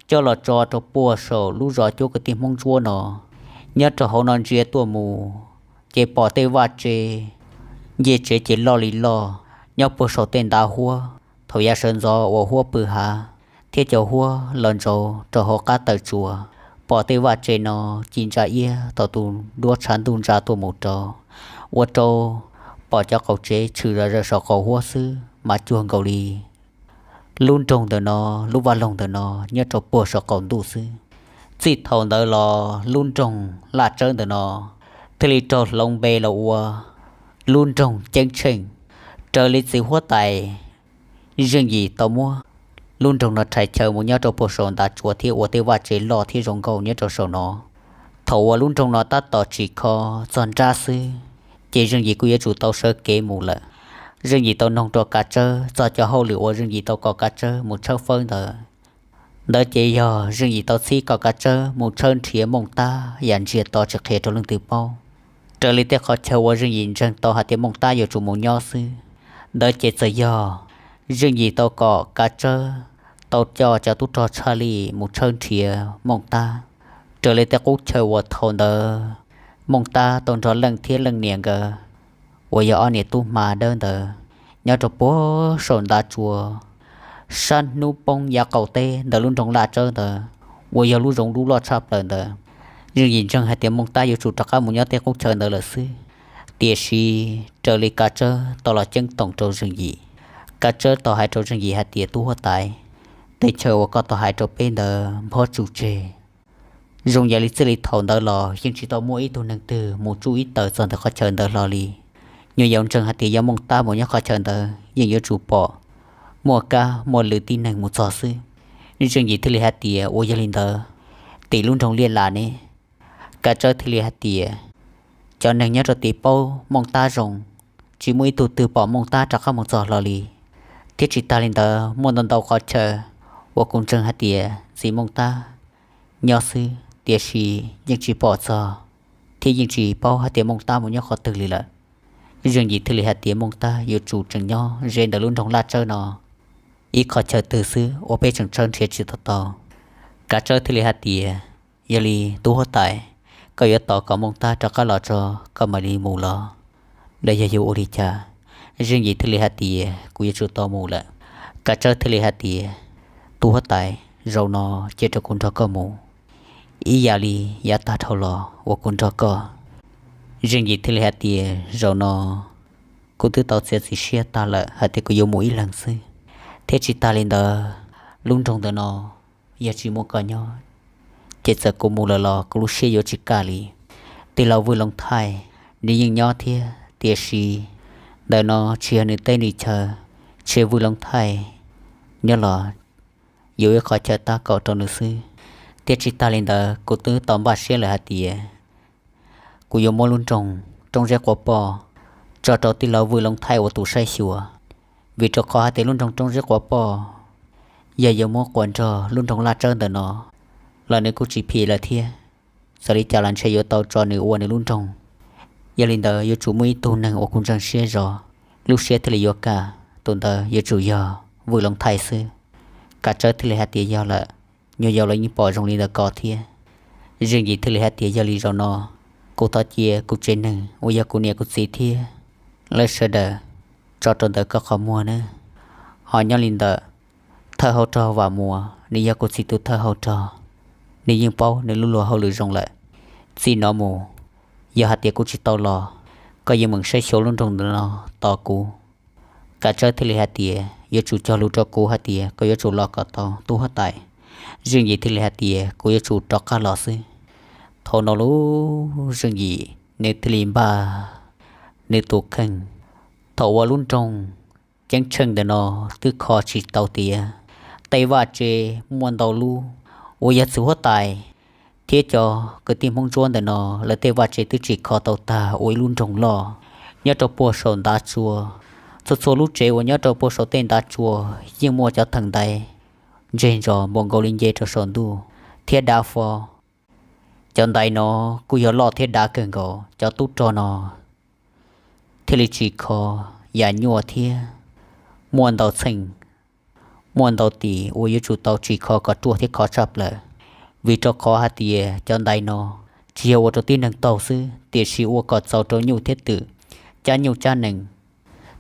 coj los tso rau puag saum lub zos cuab kwv tij Hmoob Ntsuab no. Nyob rau hauv no ntsia tuaj mus, ces pom tej vaj tse ncej tsev ces loj li loj, nyob puag saum tej ntav huab. Thaum yav sawv ntxov uas huab pw hav thiab cov huab los ntsaus rau hauv qab taw tsua, pom tej vaj tse no ci ntsa iab thaum tus duab tshav ntuj ntsa tuaj mus rau, ua rau pom cov qaum tsev tshwm zom zaws saum qaum huab xwb mas cuag nkaus li lub nroog ntawm no, lub vaj loog ntawm no nyob rau puag saum qaum ntuj xwb. Txij thaum ntawd los lub nroog Laj Tsawb ntawm no thiaj li raug hloov npe los ua lub nroog Ceeb Tsheej, raws li txiv huab tais Zeej Yim tau muab lub nroog no rhais chaw mus nyob rau puag saum ntav tsua thiab ua tej vaj tse loj thiab zoo nkauj nyob rau saum no. Thaum uas lub nroog no tab tom tsim kho txog nrab xwb, ces Zeej Yim kuj yuav tsum tau sawv kev mus lawm. Zeej Yim tau noog rau Kav Tsawb txog cov hauj lwm uas Zeej Yim tau kom Kav Tsawb mus tshawb fawb ntawd. Ntawd ces yog Zeej Yim tau txib kom Kav Tsawb mus tshawb nrhiav Mooj Tab yam ntsiag to tsis qhia rau leej twg paub. Raws li tej qhov chaw uas Zeej Yim ntseeg tau hais tias Mooj Tab yuav tsum mus nyob xwb. Ntawd ces txawm yog Zeej Yim tau kom Kav Tsawb tau coj cov tub rog tshaj lij mus tshawb nrhiav Mooj Tab raws li tej qub chaw uas thaum ntawd Mooj Tab tau nrog Leej thiab Leej niam nkawd uas yog ob niam tub hma dawb ntawd nyob rau puag saum ntav tsua sab hnub poob yav qaum teb ntawm lub nroog Laj Tsawb ntawd uas yog lub zoov dub loj tshaj plaws ntawd. Zeej Yim ntseeg hais tias Mooj Tab yuav tsum rov qab mus nyob tej qub chaw ntawd lawm xwb, tiam sis raws li Kav Tsawb tau los ceeb toom rau Zeej Yim, Kav Tsawb tau hais rau Zeej Yim hais tias, tub huab tais, tej chaw uas koj tau hais rau peb ntawd nphob tsuj tseg. Zoo yam li txij li thaum ntawd los yeej tsis tau muaj ib tug neeg twg mus tsuj ib taws txog ntawm qhov chaw ntawd hlo li. Nyuam yaus ntseeg hais tias yog Mooj Tab mus nyob qhov chaw ntawd yeej yuav tsum pom muaj kab muaj lw tib neeg mus txog xwb. Zeej Yim thiaj li hais tias, ua yog li ntawd, tim lub nroog Liaj Las ne, Kav Tsawb thiaj li hais tias, cov neeg nyob rau tim paub Mooj Tab zoo, tsis muaj ib tug twg pom Mooj Tab rov qab mus txog hlo li. Thiab tsis tas li ntawd muaj ntau ntau qhov chaw uas kuv ntseeg hais tias txiv Mooj Tab nyob xwb, tiam sis yeej tsis pom txog thiab yeej tsis paub hais tias Mooj Tab mus nyob qhov twg li lawm. Zeej Yim thiaj li hais tias, Mooj Tab yuav tsum tseem nyob ze ntawm lub nroog Laj Tsawb no ib qhov chaw twg xwb uas peb tseem tshawb nrhiav tsis tau tau. Kav Tsawb thiaj li hais tias, yog li tub huab tais, koj yuav tos kom Mooj Tab rov qab los tso koj mam li mus los, los yog yuav ua li cas? Zeej Yim thiaj li hais tias, kuv yuav tsum tau mus lawm. Kav Tsawb thiaj li hais tias, tub huab tais, zaum no cia rau kuv nrog koj mus ib yam li yav tag dhau los uas kuv nrog koj. Zeej Yim thiaj li hais tias, zaum no kuv twb tau txiav txim siab tag lawm hais tias kuv yuav mus ib leeg xwb, thiab tsis tas li ntawd, lub nroog ntawm no yog tsis muaj koj nyob, ces txawm kuv mus lawm los kuv lub siab yuav tsis kaj li. Tij laug Vwj Loov Thaij nws yeej nyob thiab, tiam sis ntawm no tsis yog nws teb nws chaw, ntshe Vwj Loov Thaij nyob los yuav ib qhov chaw tab kaum rau nws xwb. Thiab tsis tas li ntawd, kuv twb tau npaj siab lawm hais tias kuv yuav muab lub nroog Roob Zeb Quav Poj tso rau tij laug Vwj Loov Thaij ua tus saib xyuas, vim rau qhov hais tias lub nroog Roob Zeb Quav Poj yog yuav muab quas nrog lub nroog Laj Tsawb ntawm no los nws kuj tsis phim lawm thiab. Txawm li cas los ntshe yuav tau tso nws ua nws lub nroog. Yog li ntawd yuav tsum muaj ib tug neeg uas kuv ntseeg siab zog, lub siab thiaj li yuav kaj, tus ntawd yuav tsum yog Vwj Loov Thaij xwb. Kav Tsawb thiaj li hais tias, yog lawm, nyuam yaus los yeej pom zoo li ntawd ko thiab. Zeej Yim thiaj li hais tias, yog li zaum no kuv thov cia kuv tsev neeg uas yog kuv niam kuv txiv thiab lawv sawv daws tso rau ntawm koj qhov muag nawb. Ho nyob li ntawm thawj hauv rog Vam Muas, nws yog kuv txiv tus thawj hauv rog, nws yeej paub nws lub luag hauj lwm zoo lawm. Txij no mus, yog hais tias kuv tsis tau los, koj yeej meem saib xyuas lub nroog ntawm no tos kuv. Kav Tsawb thiaj li hais tias, yuav tsum cog lus rau kuv hais tias koj yuav tsum los kom tau tub huab tais. Zeej Yim thiaj li hais tias, kuv yuav tsum rov qab los xwb. Thaum no lub Zeej Yim nws thiaj li npaj nws tus kheej. Thaum uas lub nroog Ceeb Tsheej ntawm no twb kho tsis tau tiav, tej vaj tse muaj ntau lub uas yog txiv huab tais thiab cov kwv tij Hmoob Ntsuab ntawm no, lawv tej vaj tse twb tsis kho tau tag ua ib lub nroog loj nyob rau puag saum ntav tsua. Txhua txhua lub tsev uas nyob rau puag saum tej ntav tsua yeej muaj cov theem ntaiv ntseg ntsos npaum nkaus li nce rau saum ntuj thiab dav fo. Cov ntaiv no kuj yog loj thiab dav kawg nkaus, cov tub rog no thiaj li tsis kho yam nyuaj thiab muaj ntau txheej, muaj ntau tim uas yuav tsum tau tsim kho kom ruaj thiab khov tshaj plaws. Vim rau qhov hais tias cov ntaiv no tsis yog ua rau tib neeg taug xwb, tiam sis ua kom txaus rau nyuj thiab twm, cab nyuj cab nees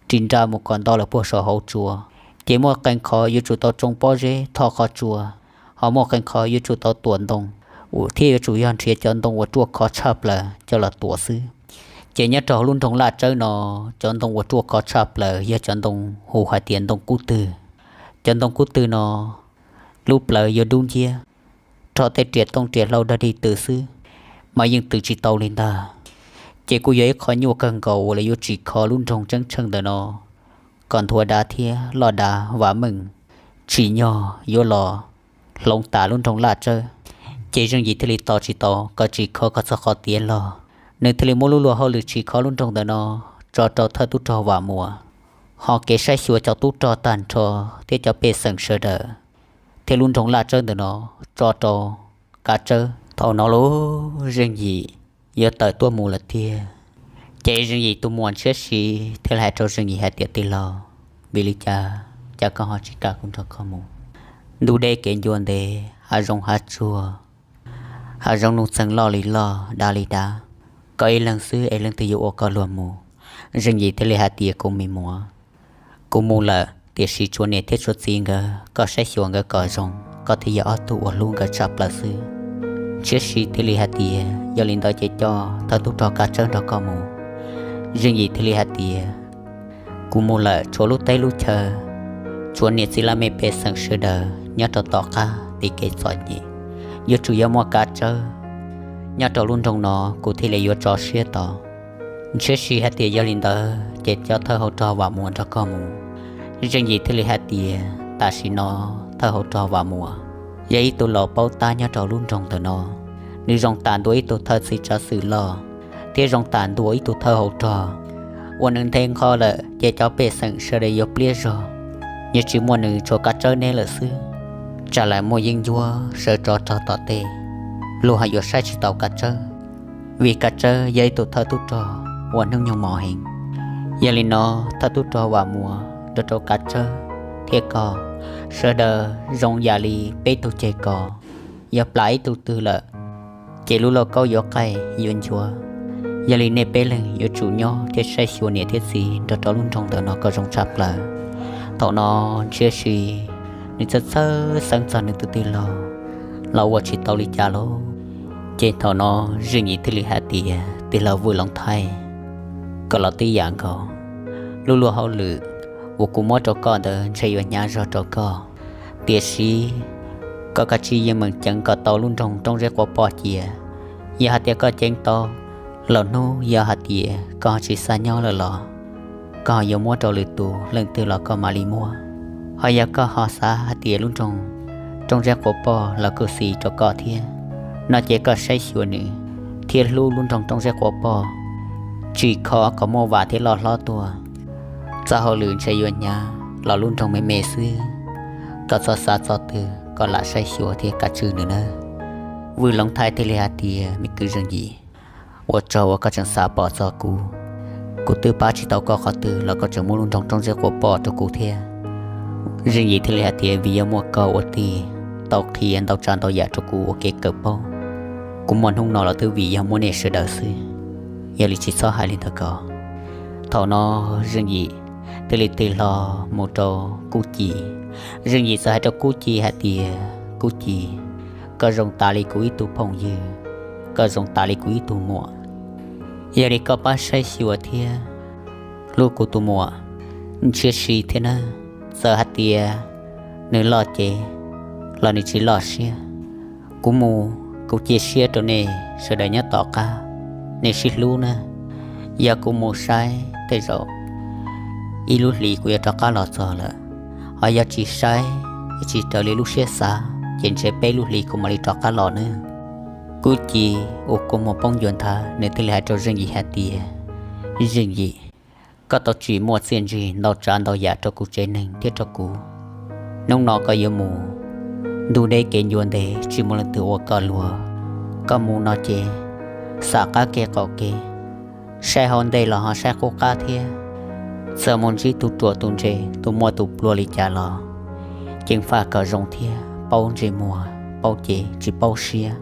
ris nra mus kom nto lawm puag saum hauv tsua. Ces muaj qee qhov yuav tsum tau tsoo pob zeb thoj qhov tsua, ho muaj qee qhov yuav tsum tau tuam ntoo, thiab yuav tsum yog nrhiav cov ntoo uas ruaj khov tshaj plaws coj los tuam xwb. Ces nyob rau hauv lub nroog Laj Tsawb no, cov ntoo uas ruaj khov tshaj plaws yog cov ntoo hu hais tias ntoo kub twg. Cov ntoo kub twg no lub plawv yuav dub nciab, rho tej riam tooj riam hlau dog dig tws xwb, mas yeej tws tsis tau li ntag. Ces kuj yog ib qho nyuaj kawg nkaus uas lawv yuav tsim kho lub nroog Ceeb Tsheej ntawm no kom nthuav dav thiab loj dav vam meej, tsim nyog yuav los hloov tas lub nroog Laj Tsawb. Ces Zeej Yim thiaj li tos tsis tau kom tsim kho kom txog qhov tiav log, nws thiaj li muab lub luag hauj lwm tsim kho lub nroog ntawm no tso rau thawj tub rog Vam Muas, ho kev saib xyuas cov tub rog tag nrho thiab cov pej xeem sawv daws, thiab lub nroog Laj Tsawb ntawm no tso rau Kav Tsawb. Thaum no lub Zeej Yim yuav tawm tuaj mus lawm tiag. Ces Zeej Yim tus muam Ntshiab Siv thiaj li hais rau Zeej Yim hais tias, tij laug, vim li cas cas koj ho tsis kam kuv nrog koj mus? Ntuj deb kev ncua ntev, hav zoov hav tsuag, hav zoov nuj txeeg loj li loj, dav li dav, koj ib leeg xwb es leej twg yuav ua koj luag mus? Zeej Yim thiaj li hais tias, Kuv me muam, kuv mus lawm, tiam sis tshuav niam thiab tshuav txiv nkawd, koj saib xyuas nkawd kom zoo, koj thiaj yog ob tug uas hlub nkawd tshaj plaws xwb. Ntshiab Siv thiaj li hais tias, Yog li ntawd ces coj thawj tub rog Kav Tsawb nrog koj mus. Zeej Yim thiaj li hais tias, Kuv mus lawm, tshuav lub teb lub chaw, tshuav niam txiv laj mej pej xeem sawv daws nyob rau tom qab tim kev txom nyem, yuav tsum yog muaj Kav Tsawb nyob rau lub nroog no kuv thiaj li yuav tso siab tau. Ntshiab Siv hais tias, Yog li ntawd ces coj thawj hauv rog Vam Muas nrog koj mus. Zeej Yim thiaj li hais tias, Tam sim no thawj hauv rog Vam Muas yog ib tug laus paub tab nyob rau lub nroog ntawm no, nws zoo tas ntua ib tug thawj txiv tsav xwm loj, thiab zoo tas ntua ib tug thawj hauv rog. Ua nws nthe nqho lawm ces cov pej xeem sawv daws yuav pliab zog, yuav tsis muaj nws, tshuav Kav Tsawb neb lawm xwb. Tsam lawv muaj yeeb ncuab sawv rov rog tom tej, luag ho yuav saib tsis taus Kav Tsawb, vim Kav Tsawb yog ib tug thawj tub rog uas hnub nyoog mos heev. Yog li no, thawj tub rog Vam Muas nrog rau Kav Tsawb thiab koj, sawv daws zoo yam li peb tug ceg kos, yog plam ib tug twg lawm ces lub lauj kaub yuav qaij yuav nchuav. Yog li nej peb leeg yuav tsum nyob thiab saib xyuas niam thiab txiv nrog rau lub nroog ntawm no kom zoo tshaj plaws. Thaum no Ntshiab Siv nws txhawj txhawj xeeb txog nws tus tij laug los ua tsis tau li cas lauj. Ces thaum no Zeej Yim thiaj li hais tias, Tij laug Vwm Loov Thaij, koj los tib yam nkaus, lub luag hauj lwm uas kuv muab rau koj ntawd ntshe yuav hnyav zog rau koj, tiam sis koj kav tsij yeej meem ceev kom tau lub nroog Roob Zeb Quav Poj cia. Yog hais tias koj ceev tau, los hnub yog hais tias koj tsis xav nyob lawm los koj yuav muab rau lwm tus, leej twg los koj mam li muab. Ho yog koj ho xav hais tias lub nroog Roob Zeb Quav Poj los kuj xis rau koj thiab no ces koj saib xyuas nws thiab hlub lub nroog Roob Zeb Quav Poj, tsim kho kom muaj vam thiab loj hlob tuaj. Txoj hauj lwm ntshe yuav hnyav los lub nroog me me xwb, koj txhob xav txog twg, koj lam saib xyuas thiab kav tswj nws nawb. Vwm Loov Thaij thiaj li hais tias, Me kwv Zeej Yim, ua tsaug uas koj tseem xav pom txog kuv. Kuv twb pab tsis tau koj qhov twg los koj tseem muab lub nroog Roob Zeb Quav Poj rau kuv thiab. Zeej Yim thiaj li hais tias, Vim yog muaj koj ua tij, tau qhia ntau tsav ntau yam rau kuv ua kev kawm paub. Kuv muaj hnub no los twb vim yog muaj nej sawv daws xwb, yog li tsis txhob hais li ntawd ko. Thaum no Zeej Yim thiaj li tig hlo mus rau Kub Ci. Zeej Yim txawm hais rau Kub Ci hais tias, Kub Ci, koj zoo tas li kuv ib tug phooj ywg, koj zoo tas li kuv ib tug muam. Yog li koj pab saib xyuas thiab hlub kuv tus muam Ntshiab Siv thiab nawb. Txawm hais tias nws loj ces los nws tsis loj siab. Kuv mus, kuv cia siab rau nej sawv daws nyob tom qab, nej sib hlub nawb. Yog kuv mus saib tej zaum ib lub hlis kuv yuav rov qab los txog lawm, ho yog tsis saib, tsis raws li lub siab xav ces ntshe peb lub hlis kuv mam li rov qab los nawb. Kub Ci ua kua muag poob ncua nthav, nws thiaj li hais rau Zeej Yim hais tias, Zeej Yim, koj tau tsim muaj txiaj ntsig ntau tsav ntau yam rau kuv tsev neeg thiab rau kuv. Hnub no koj yuav mus, ntuj deb kev ncua ntev, tsis muaj leej twg ua koj luag. Koj mus no ces xam qab kev qaum kev, saib hauv ntej los ho saib qub qab thiab. Txawm mus ntsib tus ruam tus ntse, tus muaj tus pluag li cas los ceev faj kom zoo thiab paub ntsej muag, paub cev tsis paub siab.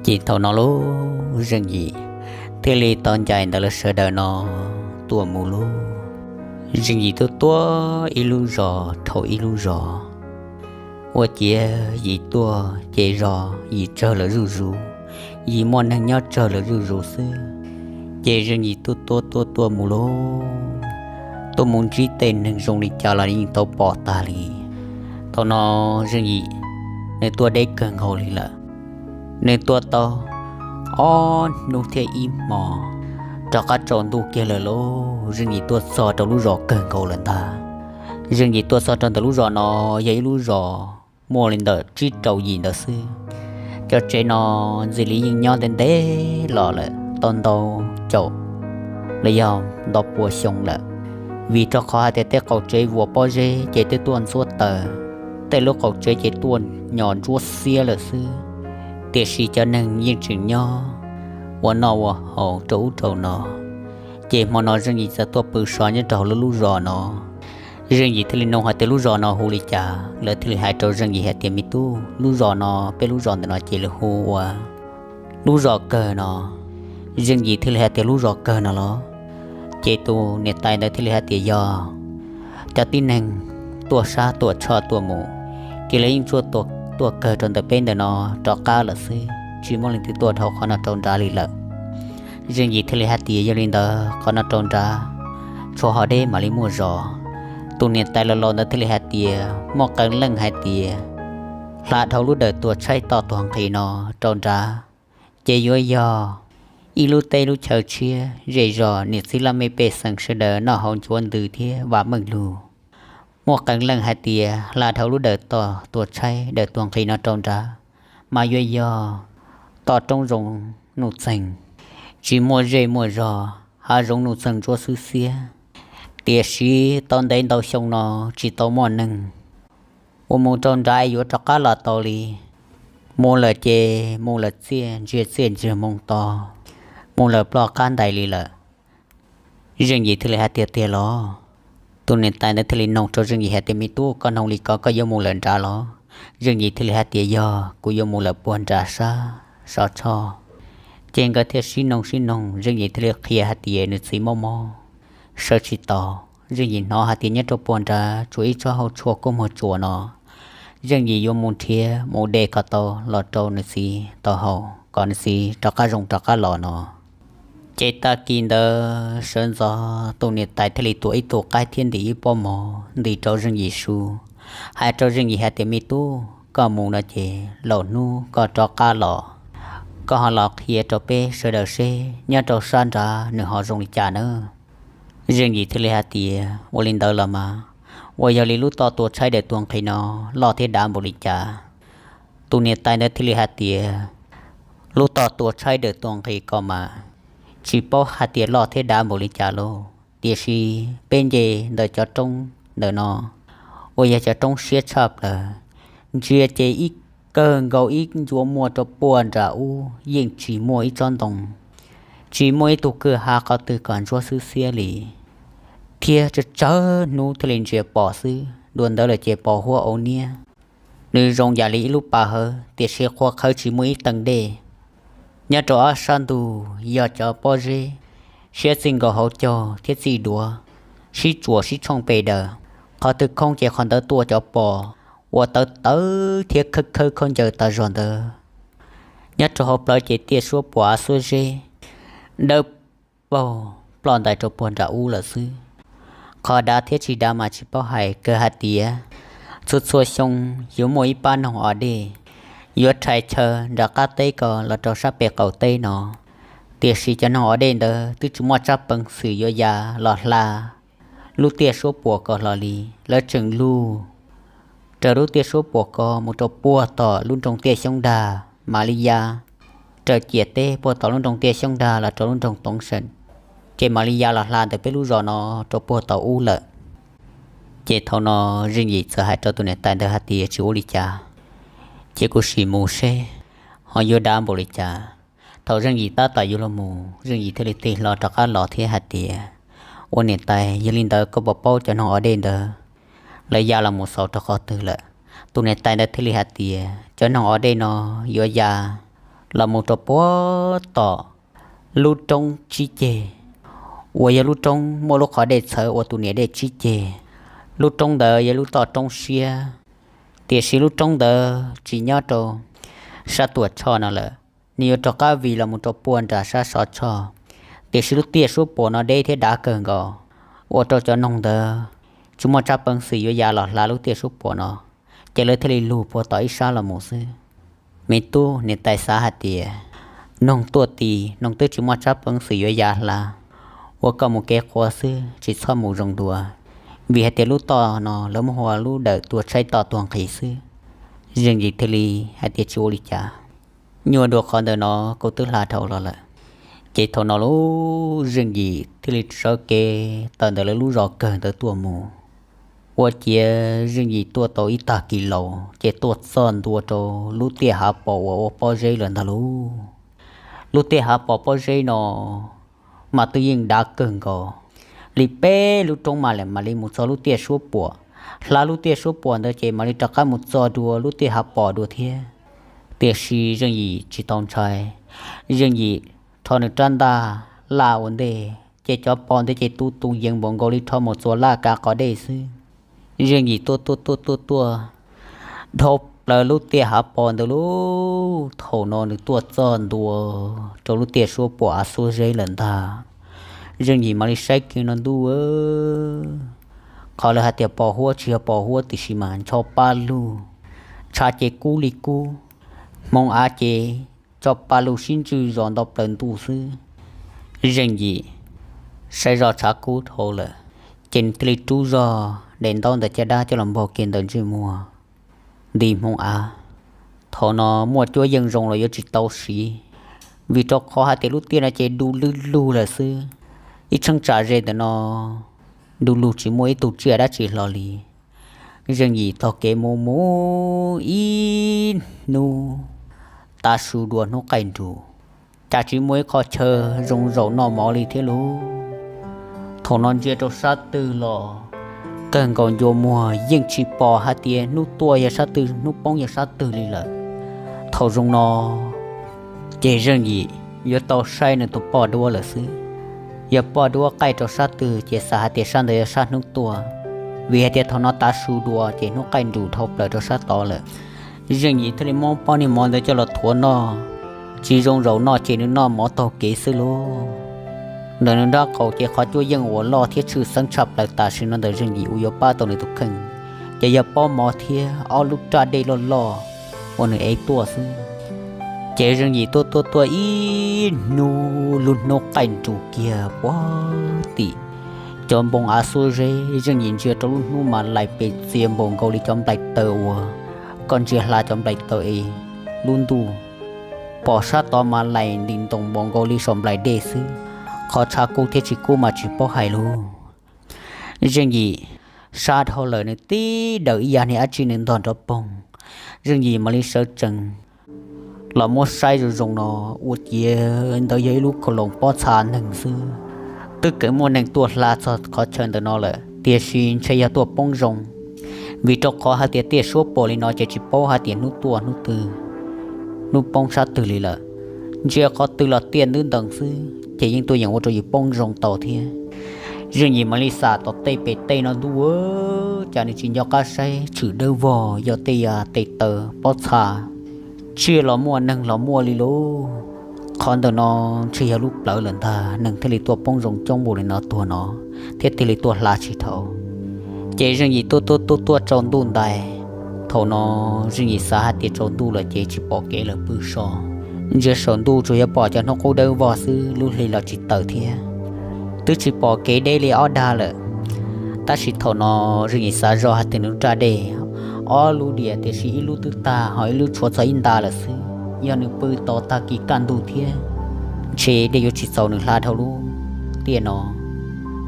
Ces thaum no lauj, Zeej Yim thiaj li tau ncaim ntawm lawv sawv daws no tuaj mus lauj. Zeej Yim tuaj tuaj ib lub zos dhau ib lub zos, ua ciav Yim tuaj ces zos Yim tsawg lawm zuj zus, Yim muaj neeg nyob tsawg lawm zuj zus xwb. Ces Zeej Yim tuaj tuaj tuaj tuaj mus lauj, tuaj mus ntsib tej neeg zoo li cas los yeej tau pom tag li. Thaum no Zeej Yim nws tuaj deb kawg nkaus li lawm, nws tuaj tau ob hnub thiab ib hmo, rov qab tsaus ntuj kiag lawm lauj, Zeej Yim tuaj txog rau lub zos kawg nkaus lawm ntag. Zeej Yim tuaj txog rau ntawm lub zos no, yog ib lub zos muaj li ntawm tsib rau yim ntawd xwb. Cov tsev no ntxim li yeej nyob ntev ntev los lawm tau ntau caum los yog ntau pua xyoo lawm, vim rau qhov hais tias tej qaum tsev vuas pob zeb ces twb tuaj ntxuab taws, tej lub qaum tsev ces tuaj nyos ntsuab xiab lawm xwb. Tiam sis cov neeg yeej tseem nyob ua noj ua haus rau ub rau no. Ces hmo no Zeej Yim txawm tuaj pw so nyob rau hauv lub lub zos no. Zeej Yim thiaj li nug hais tias lub zos no hu li cas, lawv thiaj li hais rau Zeej Yim hais tias me tub, lub zos no, peb lub zos ntawm no ces lawv hu ua lub zos kawg no. Zeej Yim thiaj li hais tias lub zos kawg no los? Ces tus niam tais ntawd thiaj li hais tias yog cov tib neeg tuaj sab tuaj tsho tuaj mus, ces lawv yeej tuaj kawg rau ntawm peb ntawm no rov qab lawm xwb, tsis muaj leej twg tuaj dhau qhov no rau nrad li lawm. Zeej Yim thiaj li hais tias yog li ntawd qhov no rau nrad tshuav ho deb mam li muaj zos. Tus niam tais laus laus ntawd thiaj li hais tias muaj qee leej hais tias hla dhau lub dawm tua tshaib toj tuag nqhis no rau nrad ces yuav yog ib lub teb lub chaw tshiab zej zos, niam txiv laj mej pej xeem sawv daws noj haus ncuav ntws thiab vam meej lug. Muaj qee leej hais tias hla dhau lub dawm toj tua tshaib dawm tua nqhis no rau nrad mas yuav yog toj roob zoov nuj txeeg, tsis muaj zej muaj zos, hav zoov nuj txeeg ntsuab xwb xiab. Tiam sis tau ntev ntau xyoo no tsis tau muaj neeg uas mus rau nrad yuav rov qab los tau li. Mus lawm ces mus lawm txiaj ntsiag txiaj ntsiag moo to, mus lawm ploj qab ntais li lawm. Zeej Yim thiaj li hais tias tiag los? Tus niam tais ntawd thiaj li nug rau Zeej Yim hais tias me tub, koj nug li ko koj yuav mus lawm nrad los? Zeej Yim thiaj li hais tias yog, kuv yuav mus lawm puag nram sab Sov Tshoj. Ces nkawd thiaj sib noog sib noog, Zeej Yim thiaj li qhia hais tias nws txiv mob mob sawv tsis tau. Zeej Yim hnov hais tias nyob rau puag nrad tsuas ib tsob hauv tshuaj kub muag tsuas no, Zeej Yim yuav mus nrhiav mus de kom tau los rau nws txiv tau haus kom nws txiv rov qab zoo rov qab los no. Ces tag kis ntawd sawv ntxov tus niam tais thiaj li tuav ib tug qaib thiab ntim ib pob mov nti rau Zeej Yim su, hais rau Zeej Yim hais tias me tub, koj mus no ces laus hnub koj rov qab los, koj ho los qhia rau peb sawv daws seb nyob rau sab nrad nws ho zoo li cas nawb. Zeej Yim thiaj li hais tias ua li ntawd los mas, ua yog li lub toj tua tshaib dawm tua nqhis no loj thiab dav npaum li cas? Tus niam tais ntawd thiaj li hais tias lub toj tua tshaib dawm tua nqhis ko mas tsis paub hais tias loj thiab dav npaum li cas lauj, tiam sis peb nce ntawm cov roob ntawm no uas yog cov roob siab tshaj plaws, ntsia ces ib kawg nkaus ib ncua muaj rau puag nram ub yeej tsis muaj ib tsob ntoo, tsis muaj ib tug kwj ha qhov twg kom ntsuab xwb xiab li, thiab tsawg tsawg hnub thiaj li ntsia pom xwb, dua ntawd lawm ces pos huab auv niab. Nws zoo yam li ib lub pas hawv tiam sis qhuav qhawv tsis muaj ib teev dej. Nyob rau ob sab ntug yog cov pob zeb, siab txij nkaus hauv caug thiab txij duav, sib tsuam sib tshooj pes daws. Qhov twg khoob ces qhov ntawd tuaj cov pos uas tawv tawv thiab khawb khawb khaub ncaws tas zog ntawd. Nyob rau hauv plawv ces tiaj suab puam av xuab zeb dawb paug ploj ntais rau puag nram ub lawm xwb. Qhov dav thiab tsis dav mas tsis paub hais, kawg hais tias txhua txhua xyoo yuav muaj ib pab noog o dej yuav rhais chaw nram qab teb ko los rau sab pem qaum teb no, tiam sis cov noog o dej ntawd twb tsis muaj tsab peev xwm yuav ya los hla lub tiaj suab puam ko hlo li. Lawv tseem lug raws lub tiaj suab puam ko mus rau puag tom lub nroog Tiaj Xyoob Dag mam li ya, raws ciam teb puag tom lub nroog Tiaj Xyoob Dag los rau lub nroog Toov Seem, ces mam li ya los hla ntawm peb lub zos no rau puag tom ub lawm. Ces thaum no Zeej Yim txawm hais rau tus niam tais ntawd hais tias tsis ua li cas, cia kuv sim mus seb ho yuav dav npaum li cas. Thaum Zeej Yim tab tom yuav los mus, Zeej Yim thiaj li tig hlo rov qab los thiab hais tias, ua niam tais, yog li ntawd koj puas paub cov noog o dej ntawd lawv ya los mus xaus rau qhov twg lawm? Tus niam tais ntawd thiaj li hais tias cov noog o dej no yuav ya los mus rau puag tom lub roob tsib ceg, uas yog lub roob muaj lub qhov dej txhawv ua tus niam dej tsib ceg. Lub roob ntawd yog lub toj roob siab, tiam sis lub roob ntawd tsis nyob rau sab Tuam Tshoj no lawm, nws yuav rov qab vij los mus rau puag nram sab Sov Tshoj. Tiam sis lub tiaj suab puam no deb thiab dav kawg nkaus, ua rau cov noog ntawd tsis muaj tsab peev xwm yuav ya los hla lub tiaj suab puam no, ces lawv thiaj li lug puag tom ib sab los mus xwb. Me tub, niam tais xav hais tias noog tuaj ti, noog twb tsis muaj tsab peev xwm yuav ya hla, ua koj mus kev qhuav xwb, tsis txhob mus zoo dua, vim hais tias lub toj no lawv muab hu ua lub dawm tua tshaib toj tuag nqhis xwb. Zeej Yim thiaj li hais tias tsis ua li cas, nyuaj dua qhov ntawm no kuv twb hla dhau los lawm. Ces thaum no lub Zeej Yim thiaj li sawv kev tawm ntawm lawv lub zos kawg ntawd tuaj mus. Ua ciav Zeej Yim tuaj tau ib tag kis laus ces tuaj txog ntua rau lub tiaj hav pos uas ua pob zeb lawm ntag lauj. Lub tiaj hav pos pob zeb no mas twb yeej dav kawg nkaus, li peb lub roob mas lawm mam li mus txog lub tiaj suab puam. Hla lub tiaj suab puam ntawd ces mam li rov qab mus txog dua lub tiaj hav pos dua thiab. Tiam sis Zeej Yim tsis tau ntshai. Zeej Yim rho nws rab ntaj laj ua ntej ces cov pos ntawd ces tu tus yees npaum nkaus li rho mus txuas laj kav qhov dej xwb. Zeej Yim tuaj tuaj tuaj tuaj tuaj dhau plaws lub tiaj hav pos ntawd lauj. Thaum no nws tuaj txog ntua rau lub tiaj suab puam av xuab zeb lawm ntag. Zeej Yim mam li saib kiag no ntuj, qhov lawv hais tias pos huab tsis yog pos huab tiam sis mas ncho pa lug, tshav ces kub li kub, hmoov av ces tso pa lug sib ntswj zos nto plaws ntuj xwb. Zeej Yim saib zoj tshav kub dhau lawm, ces nws thiaj li rub zog daim ntaub ntawm caj dab coj los npog kiag ntawm ntsej muag nti hmoov av. Thaum no muaj cuab yeej zoo los yuav tsis tau siv, vim rau qhov hais tias lub tiaj no ces du lug lug lawm xwb. Ib tsheej tsam ze ntawm no du lug tsis muaj ib tug tsiaj dab tsi hlo li. Zeej Yim taug kev mus mus ib hnub tav su dua hnub qaij nrus, cas tsis muaj ib qho chaw zoo zaum noj mov li thiab lauj. Thaum no ntsia rau sab twg los kawg nkaus ncua muag, yeej tsis pom hais tias hnub tuaj yog sab twg hnub poob yog sab twg li lawm. Thaum zoo no ces Zeej Yim yuav tau saib nws tus poj duab lawm xwb. Yog poj duab qaij rau sab twg ces xav hais tias sab ntawd yog sab hnub tuaj, vim hais tias thaum no tav su dua ces hnub qaij nrus dhau plaws rau sab tod lawm. Zeej Yim thiaj li muab pob niag mov ntawd coj los thuav noj, tsis zoo zaum noj ces nws noj mov taug kev xwb lauj. Ntawm nws nraub qaum ces qhov cuab yeej uas loj thiab tshwj xeeb tshaj plaws tam sim no ntawm Zeej Yim uas yuav pab tau nws tus kheej, ces yog pob mov thiab ob lub raj dej loj loj uas nws ev tuaj xwb. Ces Zeej Yim tuaj tuaj tuaj ib hnub lub hnub qaij nrus kiag puag tim cov npoo av xuab zeb, Zeej Yim ntsia rau lub hnub mas laim pes txias npaum nkaus li cov nplaim taws uas koj ntsia hla cov nplaim taws es lub ntuj pom sab tod mas laim ntim ntoos npaum nkaus li saum nplaim dej xwb. Qhov tshav kub thiab tsis kub mas tsis paub hais lauj. Zeej Yim sab dhau lawm nws tib daws ib yam niag dab tsi nws ntog nrov poog. Zeej Yim mam li sawv tsees los muab saib zoo zoo no, ua ciav ntawd yog ib lub kau loos pob txha neeg xwb. Twb kawg muaj neeg tuaj hla txog qhov chaw ntawm no lawm tiam sis ntshe yog tuaj poob zoo, vim rau qhov hais tias tiaj suab puam li no ces tsis paub hais tias hnub tuaj hnub twg, hnub poob sab twg li lawm. Ntsia qhov twg los tiaj ntub ntees xwb ces yeej tuaj yeem ua rau yus poob zoo tau thiab. Zeej Yim mam li xam tom tej pem tej no ntuj, cas nws tsis nco qab saib tshwm dawb vog yog tej yam tes taw pob txha, tsiaj los muaj neeg los muaj li lauj. Qhov ntawm no ntshe yog lub plawv lawm ntag, neeg thiaj li tuaj poob zoo coob npaum li no tuag no thiab thiaj li tuaj hla tsis dhau. Ces Zeej Yim tuaj tuaj tuaj tuaj tsaus ntuj ntais. Thaum no Zeej Yim xav hais tias tsaus ntuj lawm ces tsis pom kev lawm pw so. Ntsia saum ntuj tsuas yog pom cov hnub qub dawb vog xwb, lub hli los tsis tawm thiab, twb tsis pom kev deb li ob dag lawm. Tab sis thaum no Zeej Yim xav zoj hais tias nws raj dej ob lub diam tiam sis ib lub twb tag ho ib lub tshuav txog ib nta lawm xwb, yog nws pw tos tag kis kaj ntug thiab ntshe dej yuav tsis txaus nws hla dhau lub tiaj no.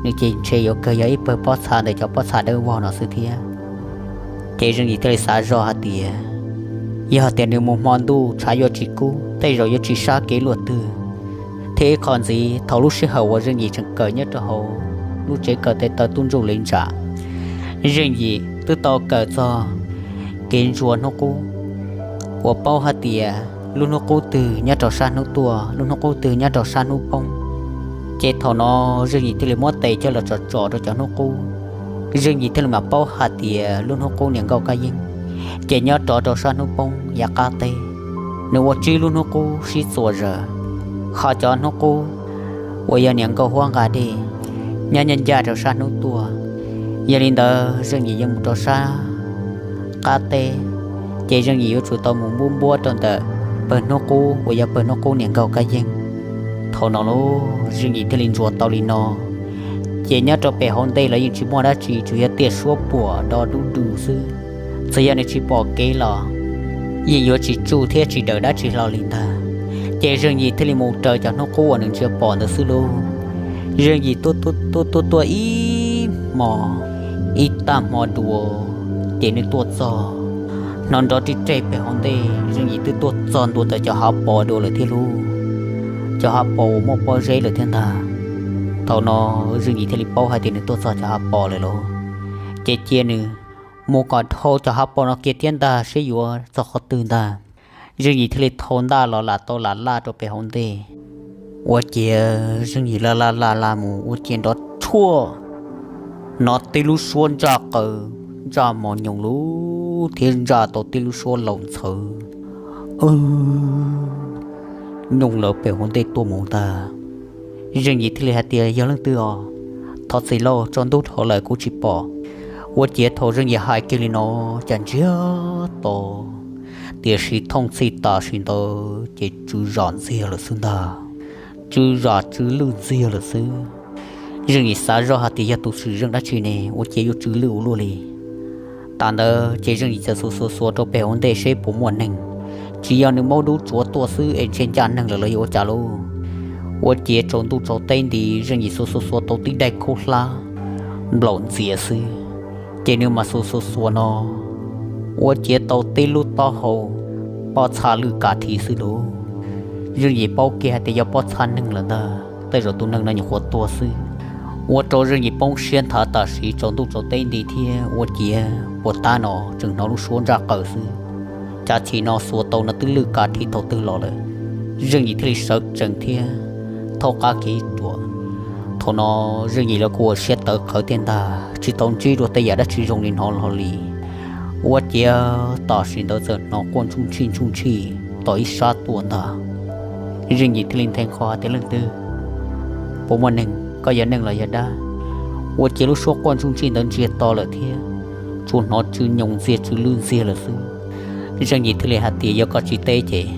Nws ces ntshe yuav kawg yog ib pawg pob txha ntawm cov pob txha dawb vog no xwb thiab. Ces Zeej Yim thiaj li xav zoj hais tias yog tias nws mus hmo ntuj tshav yuav tsis kub, tej zaum yuav tsis sab kev luaj twg. Thiab ib qho ntxiv, thaum lub sij hawm uas Zeej Yim tseem kawm nyob rau hauv lub tsev kawm tes taw tub ntsuj li ntsam, Zeej Yim twb tau kawm txog kev ntsuas hnub qub uas paub hais tias lub hnub qub twg nyob rau sab hnub tuaj, lub hnub qub twg nyob rau sab hnub poob. Ces thaum no Zeej Yim thiaj li muab tes coj los tsom tsom rau cov hnub qub, Zeej Yim thiaj li mam paub hais tias lub hnub qub niam nkauj kab yeeb ces nyob rov rau sab hnub poob yav qab teb. Nws ua tsib lub hnub qub sib txuas zaws, ho cov hnub qub uas yog niam nkauj huab nqa dej nyob ncaj ncaj rau sab hnub tuaj. Yog li ntawd Zeej Yim yuav mus rau sab qab teb, ces Zeej Yim yuav tsum tau mus npuab npuab rau ntawm pawg hnub qub uas yog pawg hnub qub niam nkauj kab yeeb. Thaum no lauj, Zeej Yim thiaj li ntsuas tau li no. Ces nyob rau pem hauv ntej los yeej tsis muaj dab tsi, tsuas yog tiaj suab puam do dub du xwb. Txawm yog nws tsis pom kev los yeej yuav tsis tsuj thiab tsis dawm dab tsi hlo li ntag. Ces Zeej Yim thiaj li mus raws cov hnub qub uas nws ntsia pom ntawd xwb lauj. Zeej Yim tuaj tuaj tuaj tuaj ib hmo, ib tag hmo dua, ces nws tuaj txog, hnov nrov ri reg pem hauv ntej. Zeej Yim twb tuaj txog ntua ntawm cov hav pos dua lawm thiab lauj, cov hav pos uas muaj pob zeb lawm thiab ntag. Thaum no Zeej Yim thiaj li paub hais tias nws tuaj txog cov hav pos lawm lauj, ces cia nws mus kom dhau cov hav pos no kiag thiab ntag seb yuav txog qhov twg ntag. Zeej Yim thiaj li thau ntaj los lam tau lam laj rau pem hauv ntej. Ua ciav Zeej Yim laj laj laj laj mus ua ciav nrov tshuaj, hnov tib lub suab ntsaj qaws ntsaj mos nyoos lub thiab ntsaj tau tib lub suab laus ntxhawv nyoos lawm pem hauv ntej tuaj mus ntag. Zeej Yim thiaj li hais tias, yog leej twg os? Thov txim lauj, tsaus ntuj dhau lawm kuv tsis pom. Ua ciav thaum Zeej Yim hais kiag li no, cas ntsiag to, tiam sis thooj txhij tam sim ntawd ces tsw zam ntxiag lawm xwb ntag. Tsw zam tsw lwj ntxiag lawm xwb. Zeej Yim xav zoj hais tias yog tus xwm zeej dab tsi ne ua ciav yuav tsw lwj ua luaj li. Tam ntawd ces Zeej Yim txawm xuas xuas xuas rau pem hauv ntej seb puas muaj neeg, tsis yog nws maub dub tsuav tuaj xwb es ntshe ncaj neeg lawm los yog ua cas lauj. Ua ciav tsaus ntuj tsaus teb nti Zeej Yim xuas xuas xuas tau tib daim khaub hlab nplaum ntxias xwb, ces nws mam xuas xuas xuas no ua ciav tau tib lub taub hau pob txha lwj kav thi xwb lauj. Zeej Yim paub kiag hais tias yog pob txha neeg lawm ntag, tej zaum tus neeg no nyuam qhuav tuag xwb. Ua rau Zeej Yim poob siab nthav tam sim tsaus ntuj tsaus teb nti thiab ua ciav puas tab no tseem hnov lub suab ntsaj qaws xwb. Cas chim no xuas tau no twb lwj kav thi thaum twg los lawm. Zeej Yim thiaj li sawv tsees thiab thaub qab kev ruam. Thaum no Zeej Yim los kuj ua siab tawv qhawv tiag ntag, tsis tau ntsib dua tej yam dab tsi zoo li no hlo li. Ua ciav tam sim ntawd txawm hnov quaj ntsuj ntshij ntsuj ntshij tom ib sab tuaj ntag. Zeej Yim thiaj li nthe nqho hais tias, leej twg? Puas muaj neeg? Koj yog neeg los yog dab? Ua ciav lub suab quaj ntsuj ntshij ntawd ntsiag to lawm thiab tsuas hnov tsw nyoos ntxiag tsw lwj ntxiag lawm xwb. Zeej Yim thiaj li hais tias, yog koj tsis teb ces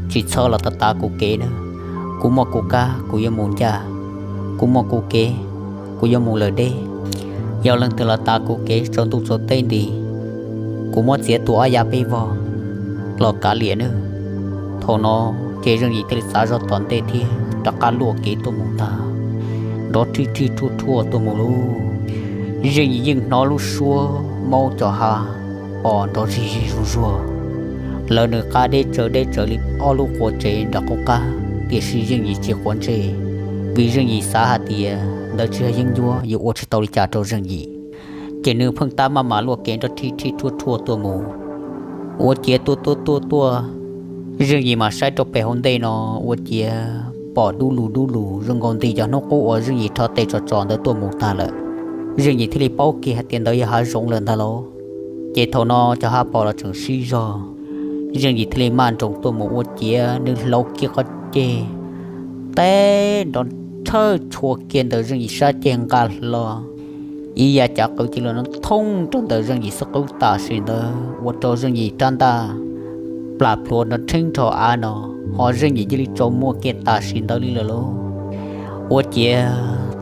tsis txhob los tav tav kuv kev na. Kuv muaj kuv kab kuv yuav mus ncaj, kuv muaj kuv kev kuv yuav mus lawm deb. Yog leej twg los tav kuv kev tsaus ntuj tsaus teb nti, kuv muab txiav tua ob yav peb vog los kav liam nawb. Thaum no ces Zeej Yim thiaj li txav zog tom ntej thiab rov qab luaj kev tuaj mus ntag, nrov rhij rhij rhuaj rhuaj tuaj mus lauj. Zeej Yim yeej hnov lub suab maub cov hav pos nrov zig zig zuag zuag lawv nws qab deb tsawv deb tsawv li ob lub qua tsev nram qub qab, tiam sis Zeej Yim tsis quav ntsej, vim Zeej Yim xav hais tias ntawd tsis yog yeeb ncuab yuav ua tsis tau li cas rau Zeej Yim. Ces nws pheej tab maj mam luaj kev nrov rhij rhij rhuaj rhuaj tuaj mus. Ua ciav tuaj tuaj tuaj tuaj, Zeej Yim mam saib rau pem hauv ntej no ua ciav pom dub lug dub lug zoo nkaus nti cov hnub qub uas Zeej Yim rho tes tsom tsom ntawd tuaj mus tag lawm. Zeej Yim thiaj li paub kiag hais tias ntawd yog hav zoov lawm ntag lauj. Ces thaum no cov hav pos los tseem sib zog, Zeej Yim thiaj li maj nroos tuaj mus ua ciav nws hlau kiag qhov ceg, teb nrov thawj tshua kiag ntawm Zeej Yim sab ceg nqa hlo ib yav cav qwv cia li no thooj rau ntawm Zeej Yim xub qwb tam sim ntawd ua rau Zeej Yim rab ntaj plam plhuav nrov rheeb rau av no, ho Zeej Yim cia li tsaus muag kiag tam sim ntawd li lawm lauj. Ua ciav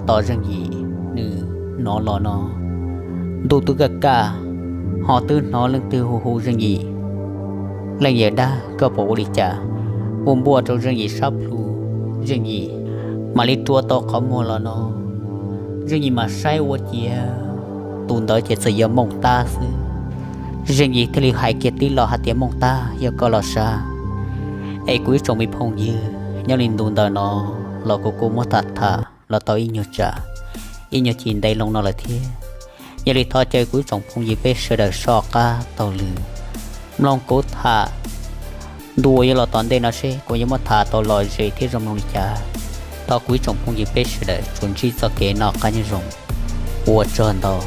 tos Zeej Yim nws hnov los no ntuj twb kaj kaj, ho twb hnov leej twg hu hu Zeej Yim, leej yawm dab koj puas ua li cas? Npuaj npuaj rau Zeej Yim sab plhu, Zeej Yim mam li rua tau qhov muag los no, Zeej Yim mam saib ua ciav tus ntawd ces txawm yog Mooj Tab xwb. Zeej Yim thiaj li hais kiag tib lo hais tias, Mooj Tab, yog koj los sav es kuv ib tsoom me phooj ywg nyob li ntu ntawm no los kuv kuj muab tham tham los tau ib nyuag tsam ib nyuag chim ntev loo no lawm thiab. Yog li thov caw kuv ib tsoom phooj ywg peb sawv daws soj qab taug lw mloog kuv tham ntu uas yuav los tom ntej no seb kuv yuav muab tham tau lom zem thiab zoo mloog li cas. Thov kuv ib tsoom phooj ywg peb sawv daws tsuas ntsib txoj kev noj qab nyob zoo. Ua tsaug ntau.